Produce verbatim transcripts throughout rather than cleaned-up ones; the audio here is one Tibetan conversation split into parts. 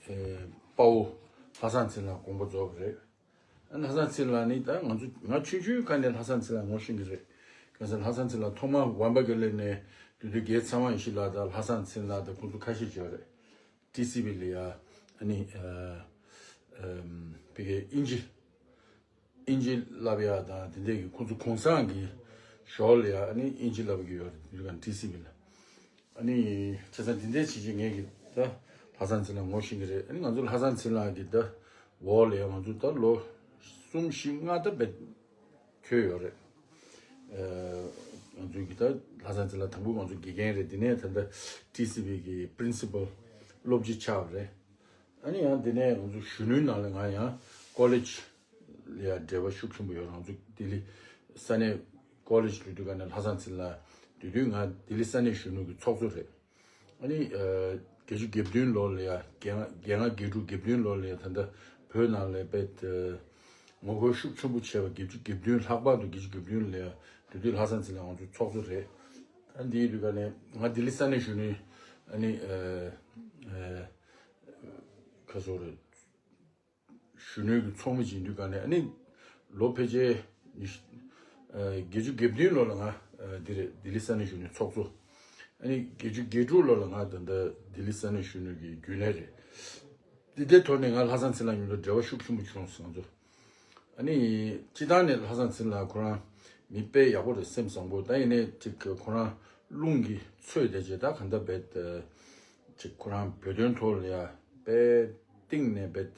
དཔའ་བོ་ལྷ་བཟང་ཚེ་ལགས་དགོངས་པ་རྫོགས་པ་རེད། ཨ་ནི་ལྷ་བཟང་ཚེ་ལགས་ནི་ད་ང་ཚོ་ང་ཆུང་ཆུང་སྒང་ནས་ལྷ་བཟང་ཚེ་ལགས་ངོ་ཤེས་ཀྱི་རེད། གང་ཟེར་ལྷ་བཟང་ཚེ་ལགས་ཐོག་མར་ཝམ་བ་ག་ལེ་ནས་དུས་དུས་རྒྱལ་ཚེ་དབང་ཡེ་ཤེས་ལགས་དང་ལྷ་བཟང་ཚེ་ལགས་དང་ཁོང་ཚོ་ཁ་ཤས་ཅིག་ཡོད་རེད། ཊི་སི་ཝི་ལ་ཡ་ཨ་ནི་ཨ་ཨམ་བི་གའི་དབྱིན་ཇི་དབྱིན་ཇི་བསླབ་ཡ་དང་དེ་འདྲས་ཀྱི་ཁོང་ཚོ་གུང་སེང་གི་ཞོར་ལ་ཡ་ཨ་ནི་དབྱིན་ཇི་བསླབ་ཀྱི་ཡོད་རེད། དུས་གང་ཊི་སི་ཝི་ལ། ཨ་ནི་བྱས་ཙང་འདི་འདྲའི་བྱས་རྗེས་ངས་ཀྱི་ད་ལྷ་བཟང་ཚེ་ལགས་ངོ་ཤེས་ཀྱི་རེད། ཨ་ནི་ང་ཚོ་ལྷ་བཟང་ཚེ་ལགས་ཀྱི་ད་འོག་ལ་ཡང་ང་ཚོ་ད་ལོ་གསུམ་བཞི་ལྔ་ད་བེད་འཁྱོལ་ཡོད་རེད། ཨ་ང་ཚོའི་གི་ད་ལྷ་བཟང་ཚེ་ལགས་དང་པོ་ང་ཚོ་དགེ་རྒན་རེད། དེ་ནས་ད་ལྟ་ཊི་སི་ཝི་གི་པི་རིན་སི་པལ་སློབ་སྤྱི་ཆགས་པ་རེད། ཨ་ནི་ཡང་དེ་ནས་ང་ཚོ་གཞོན་ནུའི་ནང་ལ་ང་ཡང་ཀོ་ལེཇ་ལ་ཡང་འབྲེལ་བ་ཤུགས་ཆེན་པོ་ཡོད། ང་ཚོ་ལྡི་ལི་ས་གནས་ཀོ་ལེཇ་འགྲོ་དུས་ག་ནས་ལྷ་བཟང་ཚེ་ལགས་འདུས་དུས་ང་ལྡི་ལི་ས་གནས་གཞོན་ནུ་གི་ཚོགས་གཙོ་རེད། ཨ་ནི་ཨ་བརྒྱད་ཅུ་གྱ་བདུན་ལོ་ལ་ཡ་བརྒྱད་ལྔ་བརྒྱད་ལྔ་བརྒྱད་དྲུག་བརྒྱད་བདུན་ལོ་ལ་ཡ་ད་ལྟ་བོད་ནང་ལ་དཔེ་ངོ་རྒོལ་ཤུགས་ཆེན་པོ་བྱས་པ་བརྒྱད་ཅུ་གྱ་བདུན་ལྷག་པར་དུ་བརྒྱད་ཅུ་གྱ་བདུན་ལ་ཡ་འདུས་དུས་ལྷ་བཟང་ཚེ་ལགས་ང་ཚོ་ཚོགས་གཙོ་རེད། ཨ་འདི་ཡིན་དུས་ག་ནས་ང་ལྡི་ལི་ས་གནས་གཞོན་ནུའི་ཨ་ནི་ཨ་ཨ་ཁ་སོ་རེད། གཞོན་ནུའི་གི་ཚོགས་མི་ཅིག་ཡིན་དུས་ག་ནས་ཨ་ནི་ལོ་ཕལ་ཆེར་ཉི་ཤུ་ཨ་བརྒྱད་ཅུ་གྱ་བདུན་ལོ་ལ་ང་ཨ་འདི་རེད། ལྡི་ལི་ས་གནས་གཞོན་ནུའི་ཚོགས་གཙོ། ཨ་ནི་བརྒྱད་ཅུ་གྱ་དྲུག་ལོ་ལ་ང་ད་ལྟ་ལྡི་ལི་ས་གནས་གཞོན་ནུ་གི་རྒྱུན་ལས་རེད། འདི་དེ་ཐོག་ནས་ང་ལྷ་བཟང་ཚེ་ལགས་མཉམ་དུ་འབྲེལ་བ་ཤུགས་ཆེན་པོ་བྱུང་སོང་ང་ཚོ། ཨ་ནི་སྤྱི་བཏང་ནས་ལྷ་བཟང་ཚེ་ལགས་ཁོ་རང་མི་དཔེ་ཡག་པོ་རེད། སེམས་བཟང་པོ། ད་ཡིན་ནའི་ཅིག་ཁོ་རང་རླུང་གི་ཚོད་དེ་ཅེ་ད་ག་འདྲ་བེད་ཅིག་ཁོ་རང་བོད་དོན་ཐོག་ལ་ཡ་དཔེ་གཏིང་ནས་བེད་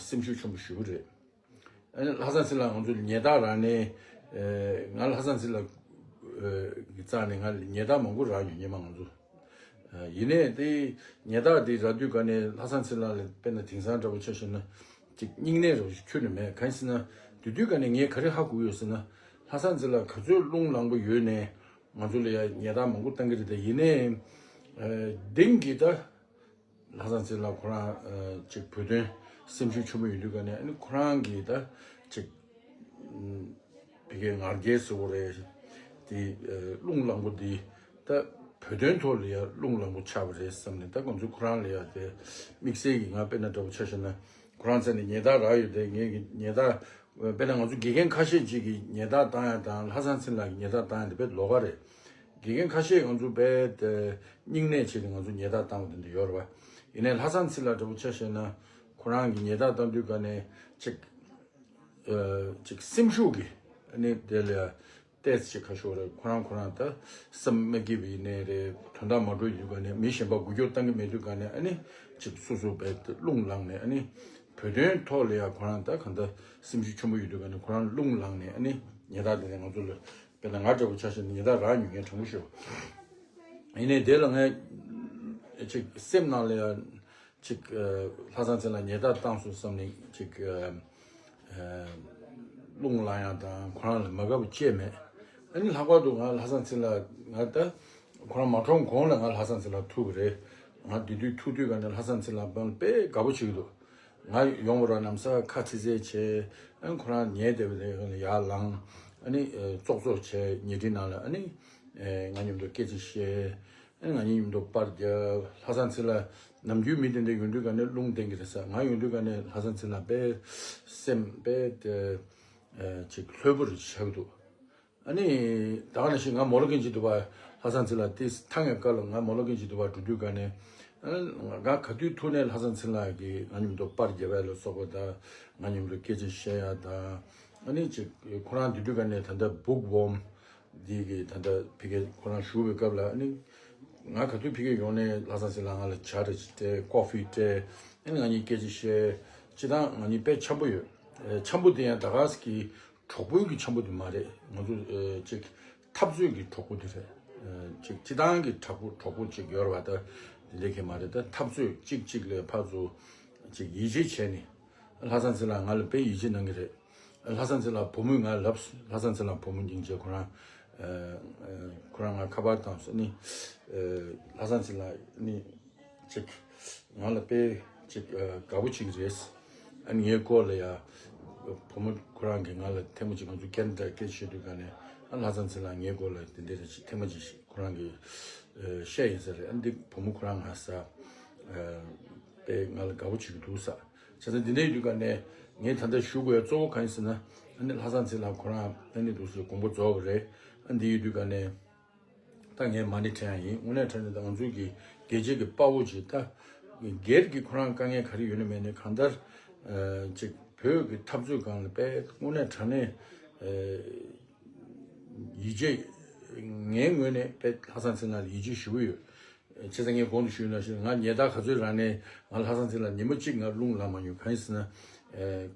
སེམས་ཤུགས་ཆེན་པོ་ཞུ་གི་རེད། ཨ་ནི་ལྷ་བཟང་ཚེ་ལགས་ང་ཚོ་ཉེས་རྡུང་རག་ནས་ང་ལྷ་བཟང་ཚེ་ལགས་ཀྱི་རྩ་ནས་ང་ཉེས་རྡུང་མང་པོ་རག་ཡོད། སྔོན་མ་ང་ཚོ་ཡིན་ནའི་དེ་ཉེས་རྡུང་དེ་རག་དུས་ག་ནས་ལྷ་བཟང་ཚེ་ལགས་ལ་དཔེར་ན་དེང་སང་འདྲ་པོ་ཆ་བཞག་ན་ཅིག་སྙིང་ནད་རོ་ཁྱོན་ནས་མེད། གང་ཡིན་ཟེར་ན་དེ་དུས་ག་ནས་ངས་ག་རེ་ཧ་གོ་ཡོད་ཟེར་ན་ལྷ་བཟང་ཚེ་ལགས་ག་ཚོད་རླུང་ལངས་པོ་ཡོད་ནས་ང་ཚོ་ལ་ཡ་ཉེས་རྡུང་མང་པོ་བཏང་གི་རེད། དེ་ཡིན་ནའི་དེང་གི་ད་ལྷ་བཟང་ཚེ་ལགས་ཁོ་རང་ཅིག་བོད་དོན་སེམས་ཤུགས་ཆེན་པོ་ཡོད་དུས་ག་ནས་ཨ་ནི་ཁོ་རང་གིས་ད་ཅིག་བི་གའི་ང་རྒྱལ་ཟེར་བ་རེད། དེ་རླུང་ལངས་པོ་འདི་ད་བོད་དོན་ཐོག་ལ་ཡ་རླུང་ལངས་པོ་ཆགས་པ་རེད་བསམ་ནས་ད་ང་ཚོ་ཁོ་རང་ལ་ཡ་དེ་དམིགས་བསལ་གྱི་ང་དཔེར་ན་འདྲ་པོ་ཆ་བཞག་ན་ཁོ་རང་རྩ་ནས་ཉེས་རྡུང་རག་ཡོད་དེ་ངས་ཀྱི་ཉེས་རྡུང་དཔེར་ན་ང་ཚོ་དགེ་རྒན་ཁ་ཤས་ཅིག་གིས་ཉེས་རྡུང་བཏང་ཡ་དང་ལྷ་བཟང་ཚེ་ལགས་ཀྱིས་ཉེས་རྡུང་བཏང་ཡ་དེ་དཔེ་ལོགས་ཀ་རེད། དགེ་རྒན་ཁ་ཤས་ང་ཚོ་དཔེ་དེ་སྙིང་ནད་ཆེད་དུ་ང་ཚོ་ཉེས་རྡུང་བཏང་བ་དེ་འདྲ་ཡོད་རེད་བ། ཡིན་ནའི་ལྷ་བཟང་ཚེ་ལགས་འདྲ་པོ་ཆ་བཞག་ན་ཁོ་རང་གིས་ཉེས་རྡུང་བཏང་དུས་ག་ནས་ཅིག་ཨ་ཅིག་སེམས་ཤུགས་ཀྱི་ཨ་ནི་དེ་ལ་ཏོག་ཙམ་ཅིག་ཁ་ཤོར་རེད། ཁོ་རང་ཁོ་རང་ད་སེམས་མ་སྐྱིད་པ་ཡིན་ནའི་རེད། དོན་དག་མ་འགྲོ་ཡོད་དུས་ག་ནས་མི་གཞན་པ་འགུལ་སྐྱོད་བཏང་གི་མེད་དུས་ག་ནས་ཨ་ནི་ཅིག་སོ་སོ་དཔེ་རླུང་ལངས་ནས་ཨ་ནི་བོད་དོན་ཐོག་ལ་ཡ་ཁོ་རང་ད་གང་ལྟར་སེམས་ཤུགས་ཆེན་པོ་ཡོད་དུས་ག་ནས་ཁོ་རང་རླུང་ལངས་ནས་ཨ་ནི་ཉེས་རྡུང་དེ་ནས་ང་ཚོ་ལ་དཔེར་ན་ང་འདྲ་པོ་ཆ་བཞག་ན་ཉེས་རྡུང་རག་མྱོང་མཁན་དྲང་པོ་ཤོད། ཡིན་ནའི་དེ་ལ་ངས་ཅིག་སེམས་ནང་ལ་ཡ་ཅིག་ཨ་ལྷ་བཟང་ཚེ་ལགས་ཉེས་རྡུང་བཏང་སོང་བསམ་ནས་ཅིག་ཨ་ཨ་རླུང་ལངས་ཡ་དང་ཁོ་རང་ལ་མ་དགའ་བ་ཅི་ཡང་མེད། ཨ་ནི་ལྷག་པར་དུ་ང་ལྷ་བཟང་ཚེ་ལགས་ང་ད་ཁོ་རང་མ་གྲོངས་གོང་ལ་ང་ལྷ་བཟང་ཚེ་ལགས་ཐུག་པ་རེད། ང་དེ་དུས་ཐུག་དུས་ག་ནས་ལྷ་བཟང་ཚེ་ལགས་དཔེ་དགའ་པོ་བྱེད་ཀྱི་འདུག་ང་ཡོང་བ་ར་ལམ་སང་ཁ་ཚིག་ཚིག་བྱས། ཨ་ནི་ཁོ་རང་ཉལ་བསྡད་པ་དེ་ཡར་ལངས། ཨ་ནི་ཨ་ཙོག་ཙོག་བྱས་ཉལ་ཁྲིའི་ནང་ལ་ཨ་ནི་ཨ་ང་མཉམ་དུ་སྐད་ཆ་བཤད། ཨ་ནི་ང་གཉིས་མཉམ་དུ་པར་རྒྱབ། ལྷ་བཟང་ཚེ་ལགས་ནམ་རྒྱུན་མི་དེ་འདྲ་ཡོང་དུས་ག་ནས་རླུང་བསྟན་གྱི་རེད་ཟེར། ང་ཡོང་དུས་ག་ནས་ལྷ་བཟང་ཚེ་ལགས་དཔེ་སེམས་དཔེ་དེ་ཨ་ཅིག་ལྷོད་པོ་རེ་ཆགས་འདུག་ཨ་ནི་ད་ག་ནང་བཞིན་ང་མོ་ལོ་གན་ཇི་དུ་བ་ལྷ་བཟང་ཚེ་ལགས་དེ་ཐང་ཡང་བཀའ་ལ་ང་མོ་ལོ་གན་ཇི་དུ་བ་འགྲོ་དུས་ག་ནས་ཨ་ང་ག་དུས་ཐུག་ནས་ལྷ་བཟང་ཚེ་ལགས་ཀྱིས་ང་མཉམ་དུ་པར་རྒྱབ་ཡ་ལ་སོགས་པ་དང་ང་མཉམ་དུ་སྐད་ཆ་བཤད་ཡ་དང་། ཨ་ནི་ཅིག་ཁོ་རང་དེ་དུས་ག་ནས་ད་ལྟ་བུག་ཝོམ་འདི་གི་ད་ལྟ་ཕ་གིར་ཁོ་རང་བཞུགས་པའི་སྐབས་ལ་ཨ་ནི་ང་ག་དུས་ཕ་གིར་ཡོང་ནས་ལྷ་བཟང་ཚེ་ལགས་ང་ལ་ཇ་རེ་ཅིག་སྤྲད། ཀོ་ཧྥི་སྤྲད། ཨ་ནི་ང་གཉིས་སྐད་ཆ་བཤད། སྤྱིར་བཏང་ང་གཉིས་དཔེ་འཆམ་པོ་ཡོད། ཨ་འཆམ་པོ་དེ་ཡང་ད་ག་ཟེ་གི་གྲོགས་པོའི་གི་འཆམ་པོ་དེ་མ་རེད། ང་ཚོ་ཨ་ཅིག་འཐབ་རྩོད་ཀྱི་གྲོགས་པོ་དེ་རེད། ཨ་ཅིག་སྤྱིར་བཏང་གི་གྲོགས་པོ་གྲོགས་པོ་ཅིག་ཡོད་རེད་བ། ད་དེ་འདྲ་གི་མ་རེད། ད་འཐབ་རྩོད་གཅིག་གཅིག་ལ་ཕར་ཚུར་ཅིག་ཡིད་ཆེས་བྱས་ནས། ལྷ་བཟང་ཚེ་ལགས་ང་ལ་དཔེ་ཡིད་ཆེས་གནང་གི་རེད། ལྷ་བཟང་ཚེ་ལགས་བུ་མོས་ང་ལབ། ལྷ་བཟང་ཚེ་ལགས་བུ་མོ་སྙིང་རྗེ་ཁོ་རང་ཨ་ཨ་ཁོ་རང་ང་ཁ་པར་བཏང་སོང་ནི། ཨ་ལྷ་བཟང་ཚེ་ལགས་ནི་ཅིག་ང་ལ་དཔེ་ཅིག་ཨ་དགའ་པོ་ཅིག་རེད། ཨ་ནི་ངའི་སྐོར་ལ་ཡ་བུ་མོ་ཁོ་རང་གིས་ང་ལ་ཐེངས་མ་གཅིག་ང་ཚོ་ཁེ་ན་ཌ་སྐད་བཤད་དུས་ག་ནས་ཨ་ལྷ་བཟང་ཚེ་ལགས་ངའི་སྐོར་ལ་དེ་འདྲ་རེ་ཅིག་ཐེངས་མ་གཅིག་ཞིག་ཁོ་རང་གིས་ཨ་བཤད་ཡིན་ས་རེད། ཨ་འདི་བུ་མོ་ཁོ་རང་ང་ས་ཨ་ དཔེ་ང་ལ་དགའ་པོ་བྱེད་ཀྱི་འདུག་ས། བྱས་ཙང་འདི་འདྲ་ཡིན་དུས་ག་ནས་ངས་ད་ལྟ་ཞུ་དགོས་གཙོ་བོ་གང་ཡིན་ཟེར་ན། ཨ་ནི་ལྷ་བཟང་ཚེ་ལགས་ཁོ་རང་ཨ་ནི་འདུག་སེ་དགོངས་པ་རྫོགས་པ་རེད། ཨ་འདི་ཡིན་དུས་ག་ནས། ད་ངས་མ་ཎི་བགྲང་ཡ་ཡིན། དངོས་གནས་དྲང་གནས་ད་ང་ཚོའི་གི་རྒྱལ་གཅེས་ཀྱི་དཔའ་བོ་ཅིག་ད་སྒེར་གྱི་ཁོ་རང་དཀའ་ངལ་ག་རེ་ཡོད་ན་མེད་ན་གང་ལྟར་ཅིག་བོད་ཀྱི་འཐབ་རྩོད་སྒང་ལ་དཔེ་དངོས་གནས་དྲང་གནས་ཡིད་ཆེས། ངའི་ངོས་ནས་དཔེ་ལྷ་བཟང་ཚེ་ལགས་ལ་ཡིད་ཆེས་ཞུ་གི་ཡོད། བྱས་ཙང་ངས་གོང་དུ་ཞུས་ནང་བཞིན་ང་ཉེ་ལྟ་ག་ཚོད་རང་ནས་ང་ལྷ་བཟང་ཚེ་ལགས་ཉི་མ་གཅིག་ང་རླུང་ལངས་མ་མྱོང་། གང་ཡིན་ཟེར་ན་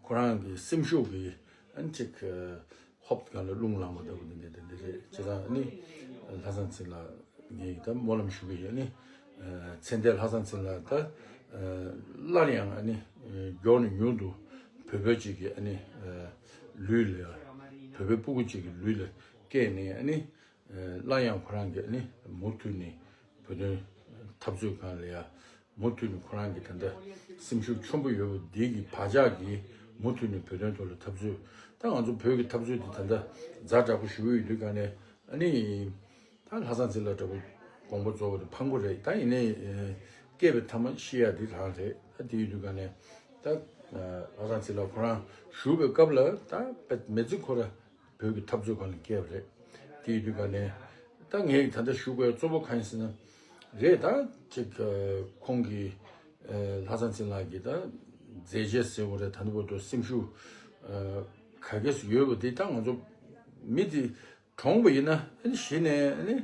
ཁོ་རང་གི་སེམས་ཤུགས་ཀྱི་ཨ་ནི་ཅིག་ཧོབ་སྒང་ལ་རླུང་ལངས་པ་ལྟ་བུ་འདི་འདྲ་འདི་འདྲ་རེད། བྱས་ཙང་ནི་ལྷ་བཟང་ཚེ་ལགས་ངས་ད་སྨོན་ལམ་ཞུ་གི་ཡོད། ནི་ཚེ་འདས་ལྷ་བཟང་ཚེ་ལགས་ད་སླར་ཡང་ཨ་ནི་མགྱོགས་ནས་མྱུར་དུ་བོད་བོད་ཅིག་གི་ཨ་ནི་ལུས་ལ་བོད་པའི་སྤུ་གུ་ཅིག་གི་ལུས་ལ་སྐྱེས་ནས་ཨ་ནི་སླར་ཡང་ཁོ་རང་གི་ཨ་ནི་མུ་མཐུད་ནས་བོད་དོན་འཐབ་རྩོད་སྒང་ལ་ཡ། མུ་མཐུད་ནས་ཁོ་རང་གི་ད་ལྟ་སེམས་ཤུགས་ཆེན་པོ་ཡོད་པ་འདི་གི་བག་ཆགས་ཀྱིས་མུ་མཐུད་ནས་བོད་དོན་ཐོག་ལ་འཐབ་རྩོད། ད་ང་ཚོ་བོད་ཀྱི་འཐབ་རྩོད་འདི་ད་ལྟ་ཛ་དྲག་པོ་ཞུ་གི་ཡོད་དུས་ག་ནས་ཨ་ནི་ད་ལྷ་བཟང་ཚེ་ལགས་འདྲ་པོ་དགོངས་པ་རྫོགས་པ་དེ་ཕངས་པོ་རེད། ད་ཡིན་ནའི་སྐྱེས་པའི་མཐའ་མ་ཤི་ཡ་འདི་རང་རེད། ད་དེ་ཡོད་དུས་ག་ནས་ད་ལྷ་བཟང་ཚེ་ལགས་ཁོ་རང་བཞུགས་པའི་སྐབས་ལ་ད་དཔེ་མི་ཚེ་ཁོ་ར། བོད་ཀྱི་འཐབ་རྩོད་སྒང་ལ་བསྐྱལ་བ་རེད། དེ་ཡིན་དུས་ག་ནས་ད་ངས་ད་ལྟ་ཞུ་དགོས་གཙོ་བོ་གང་ཡིན་ཟེར་ན། རེད་ད་ཅིག་ཁོང་གིས་ལྷ་བཟང་ཚེ་ལགས་ཀྱིས་ད་མཛད་རྗེས་ཟེར་དགོས་རེད། ད་ལྟ་བར་དུ་སེམས་ཤུགས་ག་གེ་སུ་ཡོད་པ་དེ་ད་ང་ཚོ་མི་དེ་གྲོངས་པ་ཡིན་ན་ཨ་ནི་གཞི་ནས་ཨ་ནི་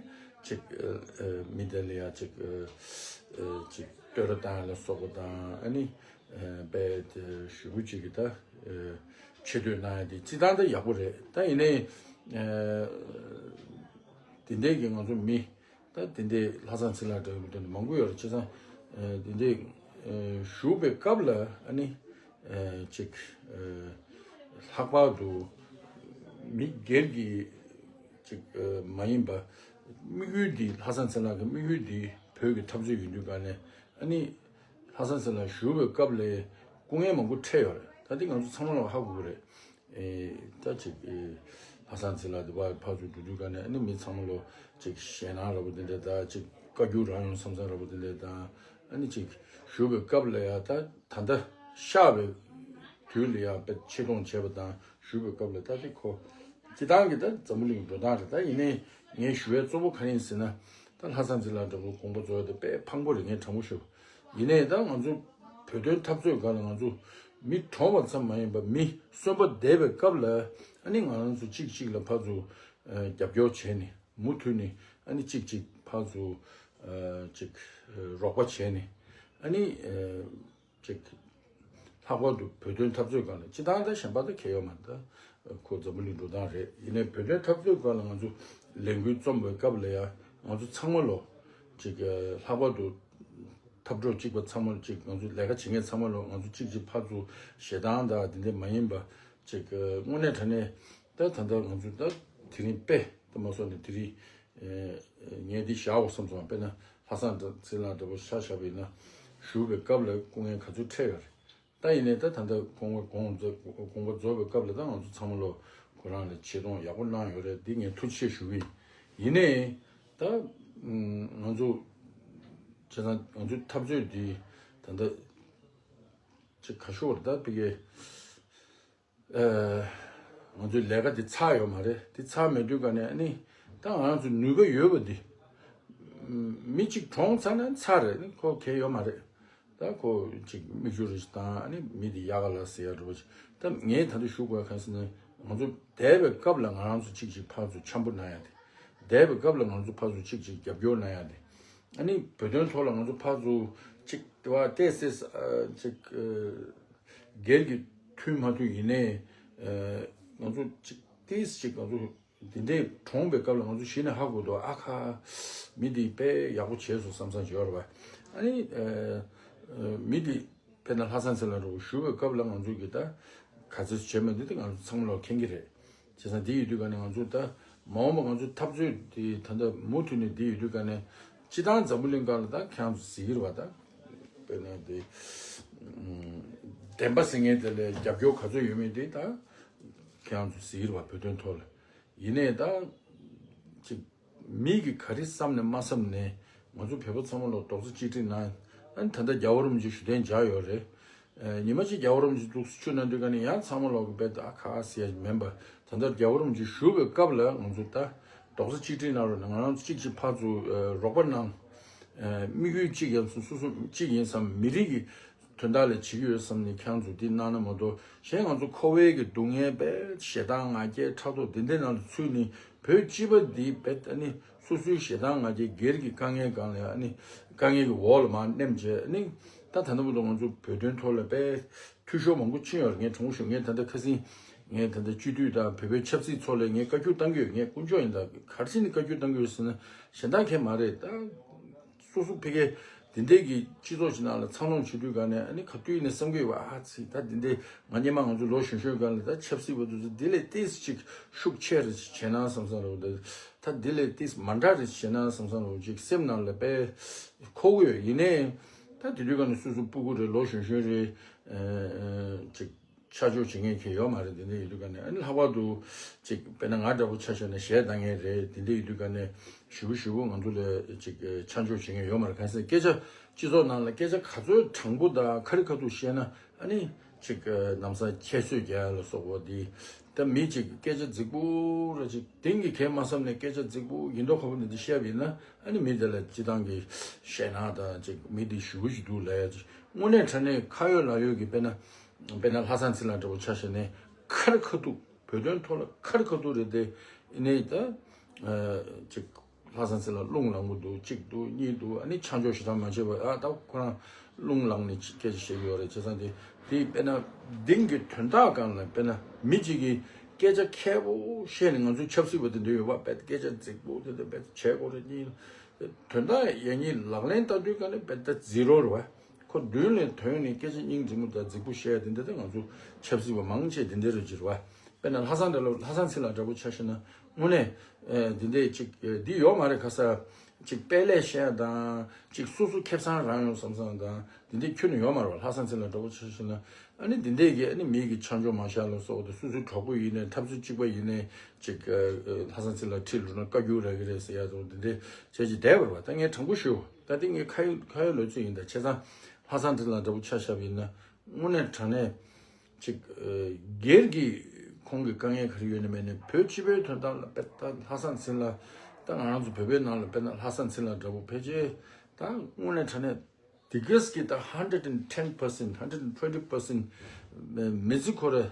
ཅིག་མི་དེ་ལ་ཡ་ཅིག་ཅིག་བསྟོད་ར་བཏང་ཡ་ལ་སོགས་པ་དང་ཨ་ནི། དཔེ་དེ་ཞུ་བུ་གཅིག་གི་ད་ཆེ་བསྟོད་གནང་ཡ་དེ་སྤྱི་བཏང་ད་ཡག་པོ་རེད། ད་ཡིན་ནའི་དེ་འདྲའི་གི་ང་ཚོ་མི་ད་དེ་འདྲའི་ལྷ་བཟང་ཚེ་ལགས་འདྲ་བོ་དེ་འདྲ་མང་པོ་ཡོད་རེད། བྱས་ཙང་དེ་འདྲའི་བཞུགས་པའི་སྐབས་ལ་ཨ་ནི་ཅིག་ལྷག་པར་དུ་མི་སྒེར་གྱི་ཅིག་མ་ཡིན་པ་དམིགས་ཡུལ་འདི་ལྷ་བཟང་ཚེ་ལགས་ཀྱི་དམིགས་ཡུལ་འདི་བོད་ཀྱི་འཐབ་རྩོད་ཡིན་དུས་ག་ནས་ཨ་ནི། ལྷ་བཟང་ཚེ་ལགས་བཞུགས་པའི་སྐབས་ལ་སྐུ་ངལ་མང་པོ་འཕྲད་ཡོད་རེད། ད་འདི་ང་ཚོ་ཚང་མ་ལ་ཧ་གོ་གི་རེད། ཨེ་ད་ཅིག་ཨེ་ལྷ་བཟང་ཚེ་ལགས་འདི་བར་ཕར་ཚུར་འགྲོ་དུས་ག་ནས་ཨ་ནི་མི་ཚང་མ་ལོ་ཅིག་ཞེད་སྣང་འདྲ་པོ་འདི་འདྲ་དང་ཅིག་བཀའ་བཀྱོན་རག་ཡོང་བསམ་བསམ་འདྲ་པོ་འདི་འདྲ་དང་ཨ་ནི་ཅིག་བཞུགས་པའི་སྐབས་ལ་ཡང་ད་ད་ལྟ་གཤགས་པའི་དུས་ལ་ཡང་དཔེ་ཆེ་མཐོང་བྱས་པ་དང་བཞུགས་པའི་སྐབས་ལ་ད་དེ་ཁོ་སྤྱི་བཏང་གི་ད་འཛམ་བུ་གླིང་འགྲོ་སྟངས་རེད། ད་ཡིན་ནའི་ངས་ཞུ་ཡས་གཙོ་བོ་ག་རེ་ཡིན་ཟེར་ན། ད་ལྷ་བཟང་ཚེ་ལགས་འདྲ་པོ་དགོངས་པ་རྫོགས་ཏེ་དཔེ་ཕངས་པོ་རེད། ངས་དྲང་པོ་ཞུ། ཡིན་ནའི་ད་ང་ཚོ་བོད་དོན་འཐབ་རྩོད་སྒང་ལ་ང་ཚོ་མི་གྲོངས་པ་ཙམ་མ་ཡིན་པར་མི་གསོན་པོ་བསྡད་པའི་སྐབས་ལ་ཨ་ནི་ང་རང་ཚོ་གཅིག་གཅིག་ལ་ཕར་ཚུར་རྒྱབ་སྐྱོར་བྱས་ནས་མུ་མཐུད་ནས་ཨ་ནི་གཅིག་གཅིག་ཕར་ཚུར་ཅིག་རོགས་པ་བྱས་ནས་ཨ་ནི། ཅིག་ལྷག་པར་དུ་བོད་དོན་འཐབ་རྩོད་སྒང་ལ་སྤྱི་བཏང་ད་གཞན་པ་ད་གལ་ཡོད་མ་རེད། ད་ཁོ་འཛམ་བུ་གླིང་འགྲོ་སྟངས་རེད། ཡིན་ནའི་བོད་དོན་འཐབ་རྩོད་སྒང་ལ་ང་ཚོ་ལས་འགུལ་རྩོམ་པའི་སྐབས་ལ་ཡང་ང་ཚོ་ཚང་མ་ལོ་ཅིག་ལྷག་པར་དུ་འཐབ་གྲོགས་གཅིག་པ་ཚང་མ་ལོ་ཅིག་ང་ཚོ་ལས་ཀ་བྱེད་མཁན་ཚང་མ་ལོ་ང་ཚོ་གཅིག་གཅིག་ཕར་ཚུར་ཞེ་སྡང་དང་དེ་འདྲ་མ་ཡིན་པ་ཅིག་དངོས་གནས་དྲང་གནས་ད་ད་ལྟ་ང་ཚོ་ད་དེ་རིང་དཔེ་ད་མ་སོང་ནས་དེ་རིང་། ངས་འདི་བཞག་འོ་བསམ་སོང་། དཔེར་ན་ལྷ་བཟང་ཚེ་ལགས་འདྲ་པོ་ཤ་བཞག་པ་ཡིན་ན་བཞུགས་པའི་སྐབས་ལ་སྐུ་ངལ་ག་ཚོད་འཕྲད་ཡོད་རེད། ད་ཡིན་ནའི་ད་ད་ལྟ་དགོངས་པ་དགོངས་དགོངས་པ་རྫོགས་པའི་སྐབས་ལ་ད་ང་ཚོ་ཚང་མ་ལོ་ཁོ་རང་ལ་ཆེ་མཐོང་ཡག་པོ་གནང་ཡོད་རེད། འདི་ངས་ཐུགས་རྗེ་ཆེ་ཞུ་གི་ཡིན། ཡིན་ནའི་ད་ང་ཚོ་བྱས་ཙང་ང་ཚོའི་འཐབ་རྩོད་འདི་ད་ལྟ་ཅིག་ག་ཤོར་ད་ཕ་གི། ང་ཚོའི་ལས་ཀ་འདི་ཚར་ཡོད་མ་རེད། འདི་ཚར་མེད་དུས་ག་ནས་ཨ་ནི་ད་ང་རང་ཚོ་ནུས་པ་ཡོད་པ་འདི་མི་གཅིག་གྲོངས་ཚར་ན་ཚར་རེད། ཨ་ནི་ཁོ་གལ་ཡོད་མ་རེད། ད་ཁོ་ཅིག་མིག་ཆུ་རེ་ཞིག་བཏང་ཨ་ནི་མི་འདི་ཡག་ག་ལ་ཟེར་ཡ་འགྲོ་བ་ཅིག་ད་ངས་ད་ལྟ་ཞུ་དགོས་གང་ཟེར་ན་ང་ཚོ་འདས་པའི་སྐབས་ལ་ང་རང་ཚོ་གཅིག་གཅིག་ཕར་ཚུར་འཆམ་པོ་གནང་ཡ་དེ། འདས་པའི་སྐབས་ལ་ང་ཚོ་ཕར་ཚུར་གཅིག་གཅིག་རྒྱབ་སྐྱོར་གནང་ཡ་དེ། ཨ་ནི་བོད་དོན་ཐོག་ལ་ང་ཚོ་ཕར་ཚུར་གཅིག་དེ་བ་ཏེ་སེ་ཅིག་སྒེར་གྱི་མཐུན་མ་མཐུན་ཡིན་ནའི། ང་ཚོ་ཅིག་ཏིས་ཅིག་ང་ཚོ་དེ་འདྲའི་གྲོངས་པའི་སྐབས་ལ་ང་ཚོ་གཞི་ནས་ཧ་གོ་འདུག་ཨ་ཁ། མི་འདི་དཔེ་ཡག་པོ་བྱས་སོང་བསམ་བསམ་བྱས་ཡོད་རེད་པ། ཨ་ནི་མི་འདི་དཔེར་ན་ལྷ་བཟང་ཚེ་ལགས་འདྲ་བོ་བཞུགས་པའི་སྐབས་ལ་ང་ཚོ་གི་ད་ག་ཚོད་བྱས་མེད་འདི་ད་ང་ཚོ་ཚང་མ་ལ་མཁྱེན་གྱི་རེད། བྱས་ཙང་འདི་ཡོད་དུས་ག་ནས་ང་ཚོ་ད་མ་འོངས་པ་ང་ཚོ་འཐབ་རྩོད་འདི་ད་ལྟ་མུ་མཐུད་ནས་འདི་ཡོད་དུས་ག་ནས་སྤྱི་བཏང་འཛམ་བུ་གླིང་སྒང་ལ་ད་ཁྱེད་རང་ཚོ་གཟིགས་ཀྱི་རེད་པ། ད་དཔེར་ན་འདི་བདེན་པ་ཟེར་མཁན་དེ་ལ་རྒྱབ་སྐྱོར་ག་ཚོད་ཡོད་མེད་འདི་ད་ཁྱེད་རང་ཚོ་གཟིགས་ཀྱི་རེད་པ། བོད་དོན་ཐོག་ལ་ཡིན་ནའི་ད་ཅིག་མི་གིས་ག་རེ་བསམ་ནས་མ་བསམ་ནས་ང་ཚོ་བོད་པ་ཚང་མ་ལ་རྡོག་རྩ་གཅིག་སྒྲིལ་གནང་ ཨ་ནི་ད་ལྟ་རྒྱལ་བ་རིན་པོ་ཆེ་བཞུགས་གདན་འཇགས་ཡོད་རེད། ཨ་ཉི་མ་གཅིག་རྒྱལ་བ་རིན་པོ་ཆེ་འདུག་སེ་ཆུ་ནང་དུས་ག་ནས་ཡང་ཚང་མ་ལོག་གི་དཔེ་ད་ཁ་ཟེར་ཡ་མིན་པ། ད་ལྟ་རྒྱལ་བ་རིན་པོ་ཆེ་བཞུགས་པའི་སྐབས་ལ་ང་ཚོ་ད་རྡོག་རྩ་གཅིག་སྒྲིལ་གནང་རོགས་གནང་། ང་རང་ཚོ་གཅིག་གཅིག་ཕར་ཚུར་རོགས་པ་གནང་། དམིགས་ཡུལ་གཅིག་ཡང་སོ་སོ་གཅིག་ཡིན་བསམ། མི་རིགས་ཀྱི་དོན་དག་ལ་བྱེད་ཀྱི་ཡོད་བསམ་ནས་ཁྱེད་རང་ཚོ་འདི་གནང་ན་མ་གཏོགས། གཞན་ང་ཚོ་ཁོ་བོའི་གི་སྡུག་བསྔལ་དཔེ་ཞེ་སྡང་ང་རྒྱལ་ཕྲག་དོག་འདི་འདྲའི་ནང་དུ་ཚུད་ནས་བོད་སྤྱི་པ་འདི་དཔེ་ཨ་ནི་སོ་སོའི་ཞེ་སྡང་ང་རྒྱལ་སྒེར་གྱི་དཀའ་ངལ་སྒང་ལ་ཨ་ནི་དཀའ་ངལ་གྱི་འོག་ལ་མར་མནན་བྱས། ཨ་ནི་ད་ད་ལྟ་བར་དུ་ང་ཚོ་བོད་དོན་ཐོག་ལ་དཔེ་འཐུས་ཤོར་མང་པོ་ཕྱིན་ཡོད་རེད། ངས་དྲང་པོ་ཞུ། ངས་ད་ལྟ་ཁ་སང་ངས་ད་ལྟ་སྤྱི་འཐུས་དང་བོད་པའི་ཆབ་སྲིད་ཚོགས་ལ་ངས་བཀའ་བཀྱོན་བཏང་གི་ཡོད། ངས་དཀོན་མཆོག་ཡིན་ད་ག་རེ་བྱས་ནས་བཀའ་བཀྱོན་བཏང་གི་ཡོད་ཟེར་ན་གཞན་དག་གས་མ་རེད། ད་སོ་སོ་ཕ་གིའི་འདི་འདྲའི་གི་སྤྱི་ཚོགས་ཀྱི་ནང་ལ་འཚར་ལོངས་བྱེད་དུས་ག་ནས་ཨ་ནི་ག་དུས་ནས་བསམ་གི་ཡོད་པ། ཨ་ཙི་ད་འདི་འདྲའི་ང་སྔོན་མ་ང་ཚོ་ལོ་གཞོན་གཞོན་སྒང་ལ་ད་ཆབ་སྲིད་པ་དེ་ཚོ་འདི་ལས་ཏོག་ཙམ་ཅིག་ཤུགས་ཆེ་རེ་བྱས་ན་བསམ་བསམ་རེད། ད་འདི་ལས་ཏོག་ཙམ་མ་འདྲ་རེ་བྱས་ན་བསམ་བསམ་རེད། ཅིག་སེམས་ནང་ལ་དཔེ་འཁོར་གི་ཡོད། ཡིན་ནའི་ད་དེ་དུས་ག་ནས་སོ་སོ་སྤུ་གུ་རེད། ལོ་གཞོན་གཞོན་རེད། ཨ་ཅིག་ཆ་འཇོག་བྱེད་མཁན་གང་ཡོད་མ་རེད། དེ་འདྲ་ཡིན་དུས་ག་ནས་ཨ་ནི་ལྷག་པར་དུ་ཅིག་དཔེར་ན་ང་འདྲ་པོ་ཆ་བཞག་ན་གཞས་གཏང་མཁན་རེད། དེ་འདྲ་ཡིན་དུས་ག་ནས་ཞེ་པོ་ཞེ་པོ་ང་ཚོ་ལ་ཅིག་ཆ་འཇོག་བྱེད་མཁན་ཡོད་མ་རེད། གང་ཟེར་སྐད་ཆ་སྤྱི་ཚོགས་ནང་ལ་སྐད་ཆ་ག་ཚོད་དྲང་པོ་དང་ཁ་རི་ཁ་ཐུག་བཤད་ན་ཨ་ནི་ཅིག་ལམ་སང་ཁྱད་གསོད་རྒྱག་ཡ་ལ་སོགས་པ་འདི། ད་མི་ཅིག་སྐད་ཆ་རྫིག་པོ་ར་ཅིག་དེང་གི་གས་མ་བསམ་ནས་སྐད་ཆ་རྫིག་པོ་ཡིན་མདོག་ཁ་པོ་འདི་འདྲ་བཤད་པ་ཡིན་ན་ཨ་ནི་མི་དེ་ལ་སྤྱི་བཏང་གི་ཞེད་སྣང་དང་ཅིག་མི་འདི་ཞེ་པོ་ཅིག་འདུག་ལབ་ཡ་ཅིག་དངོས་གནས་དྲང་གནས་ཁ་ཡོད་ལག་ཡོད་ཀྱི་དཔེར་ན། དཔེར་ན་ལྷ་བཟང་ཚེ་ལགས་འདྲ་པོ་ཆ་བཞག་ནས་ཁ་རི་ཁ་ཐུག་བོད་དོན་ཐོག་ལ་ཁ་རི་ཁ་ཐུག་རེད་དེ། ཡིན་ནའི་ད་ཅིག་ལྷ་བཟང་ཚེ་ལགས་རླུང་ལངས་པོ་འདུག་གཅིག་འདུག་གཉིས་འདུག་ཨ་ནི་ཆ་འཇོག་ཞེ་དྲག་མ་བྱེད་པར་ཨ་ད་ཁོ་རང་རླུང་ལངས་ནས་ཅིག་སྐད་ཆ་བཤད་ཀྱི་ཡོད་རེད། བྱས་ཙང་དེ་དེ་དཔེར་ན་དེང་གི་དོན་དག་སྒང་ལ་དཔེར་ན་མི་གཅིག་གིས་སྐད་ཆ་མཁས་པོ་བཤད་ནས་ང་ཚོའི་ཆབ་སྲིད་པ་དེ་འདྲ་ཡོད་པ་དཔེ་སྐད་ཆ་རྫིག་པོ་དེ་འདྲ་དཔེ་བྱས་དགོས་རེད། གཉིས་དོན་དག་ཡང་གཉིས་ལག་ལེན་བསྟར་དུས་ག་ནས་དཔེ་ད་ཛི་རོ་རེད་བ། ཁོ་མདུན་ལ་ཐོན་ནས་སྐད་ཆ་སྙིང་རྗེ་མོ་དང་རྫིག་པོ་བཤད་དེ་འདྲ་ད་ང་ཚོ་ཆབ་སྲིད་པ་མང་ཆེ་དེ་འདྲ་རེད་ཅེས་རེད་བ། དཔེར་ན་ལྷ་བཟང་འདྲ་ལ་ལྷ་བཟང་ཚེ་ལགས་འདྲ་པོ་ཆ་བཞག་ན་དངོས་གནས་ཨེ་འདི་འདྲས་ཅིག་ཨེ་འདི་ཡོད་མ་རེད། ཁ་ས་ཅིག་དཔེ་ལས་བཤད་དང་ཅིག་སོ་སོ་ཁེ་བཟང་རང་ཡོང་བསམ་བསམ་དང་འདི་འདྲས་ཁྱོན་ནས་ཡོད་མ་རེད་བ། ལྷ་བཟང་ཚེ་ལགས་འདྲ་པོ་ཆ་བཞག་ན་ཨ་ནི་འདི་འདྲས་ཀྱི་ཨ་ནི་མི་གི་ཆ་འཇོག་མ་བཞག་ལ་སོགས་དང་སོ་སོའི་གྲོགས་པོ་ཡིན་ནའི་འཐབ་རྩོད་གཅིག་པ་ཡིན་ནའི་ཅིག་ཨེ་ལྷ་བཟང་ཚེ་ལགས་ཁྲིད་ལུགས་ན་བཀའ་བཀྱོན་རག་གི་རེད་ཟེར་ཡ་དང་འདི་འདྲས་བྱས་ཅིག་བསྡད་པ་རེད་བ། ད་ངས་དྲང་པོ་ཞུ། ད་དེ་ངའི་ཁ་ཡོད་ཁ་ཡོད་ལོ་ཚོད་ཡིན། ད་བྱས་ཙང་ལྷ་བཟང་ཚེ་ལགས་འདྲ་པོ་ཆ་བཞག་པ་ཡིན་ན་དངོས་གནས་དྲང་གནས་ཅིག་ཨ་སྒེར་གྱི་ཁོང་གི་དཀའ་ངལ་ག་རེ་ཡོད་ན་མེད་ན་བོད་སྤྱི་པའི་དོན་དག་ལ་དཔེ་ད་ལྷ་བཟང་ཚེ་ལགས་ད་ང་རང་ཚོ་བོད་པའི་ནང་ལ་དཔེར་ན་ལྷ་བཟང་ཚེ་ལགས་འདྲ་པོ་ཕལ་ཆེར་ད་དངོས་གནས་དྲང་གནས་དེ་གས་ཀྱི་ད་hundred and ten percent, hundred and twenty percent མི་ཚེ་ཁོ་ར་ཨ་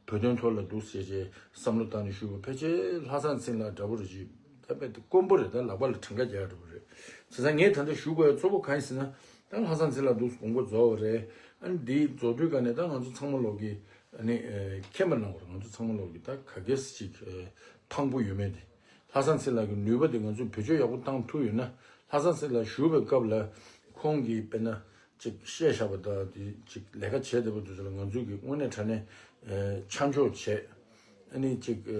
བོད་དོན་ཐོག་ལ་འདུག་ཟེར་བྱས་བསམ་བློ་བཏང་ནས་ཞུས་པ་ཕལ་ཆེར་ལྷ་བཟང་ཚེ་ལགས་འདྲ་པོ་རེད་ཅེས་ད་དཔེ་དཀོན་པོ་རེད། ད་ལག་པ་ལ་གྲངས་ཀ་རྒྱག་འདྲ་པོ་རེད། བྱས་ཙང་ངས་ད་ལྟ་ཞུ་དགོས་ཡ་གཙོ་བོ་གང་ཡིན་ཟེར་ན་ད་ལྷ་བཟང་ཚེ་ལགས་འདུག་དགོངས་པ་རྫོགས་པ་རེད། ཨ་ནི་འདི་རྫོགས་དུས་ག་ནས་ད་ང་ཚོ་ཚང་མ་ལོག་གི་ཨ་ནི་ཨ་མཁྱེན་པ་གནང་དགོས་རེད། ང་ཚོ་ཚང་མ་ལོག་གི་ད་ག་གེ་སི་ཅིག་ཨ་ཕངས་པོ་ཡོད་མེད་དེ། ལྷ་བཟང་ཚེ་ལགས་ཀྱི་ནུས་པ་དེ་ང་ཚོས་བེད་སྤྱོད་ཡག་པོ་བཏང་ཐུབ་ཡོད་ན། ལྷ་བཟང་ཚེ་ལགས་བཞུགས་པའི་སྐབས་ལ་ཁོང་གིས་དཔེར་ན་ཅིག་བཤད་བཞག་པ་དང་དེ་ཅིག་ལས་ཀ་བྱས་བསྡད་པ་དེ་ཚོ་ལ་ང་ཚོས་ཀྱི་དངོས་གནས་དྲང་གནས་ཨ་ཆ་འཇོག་བྱས་ཨ་ནི་ཅིག་ཨ་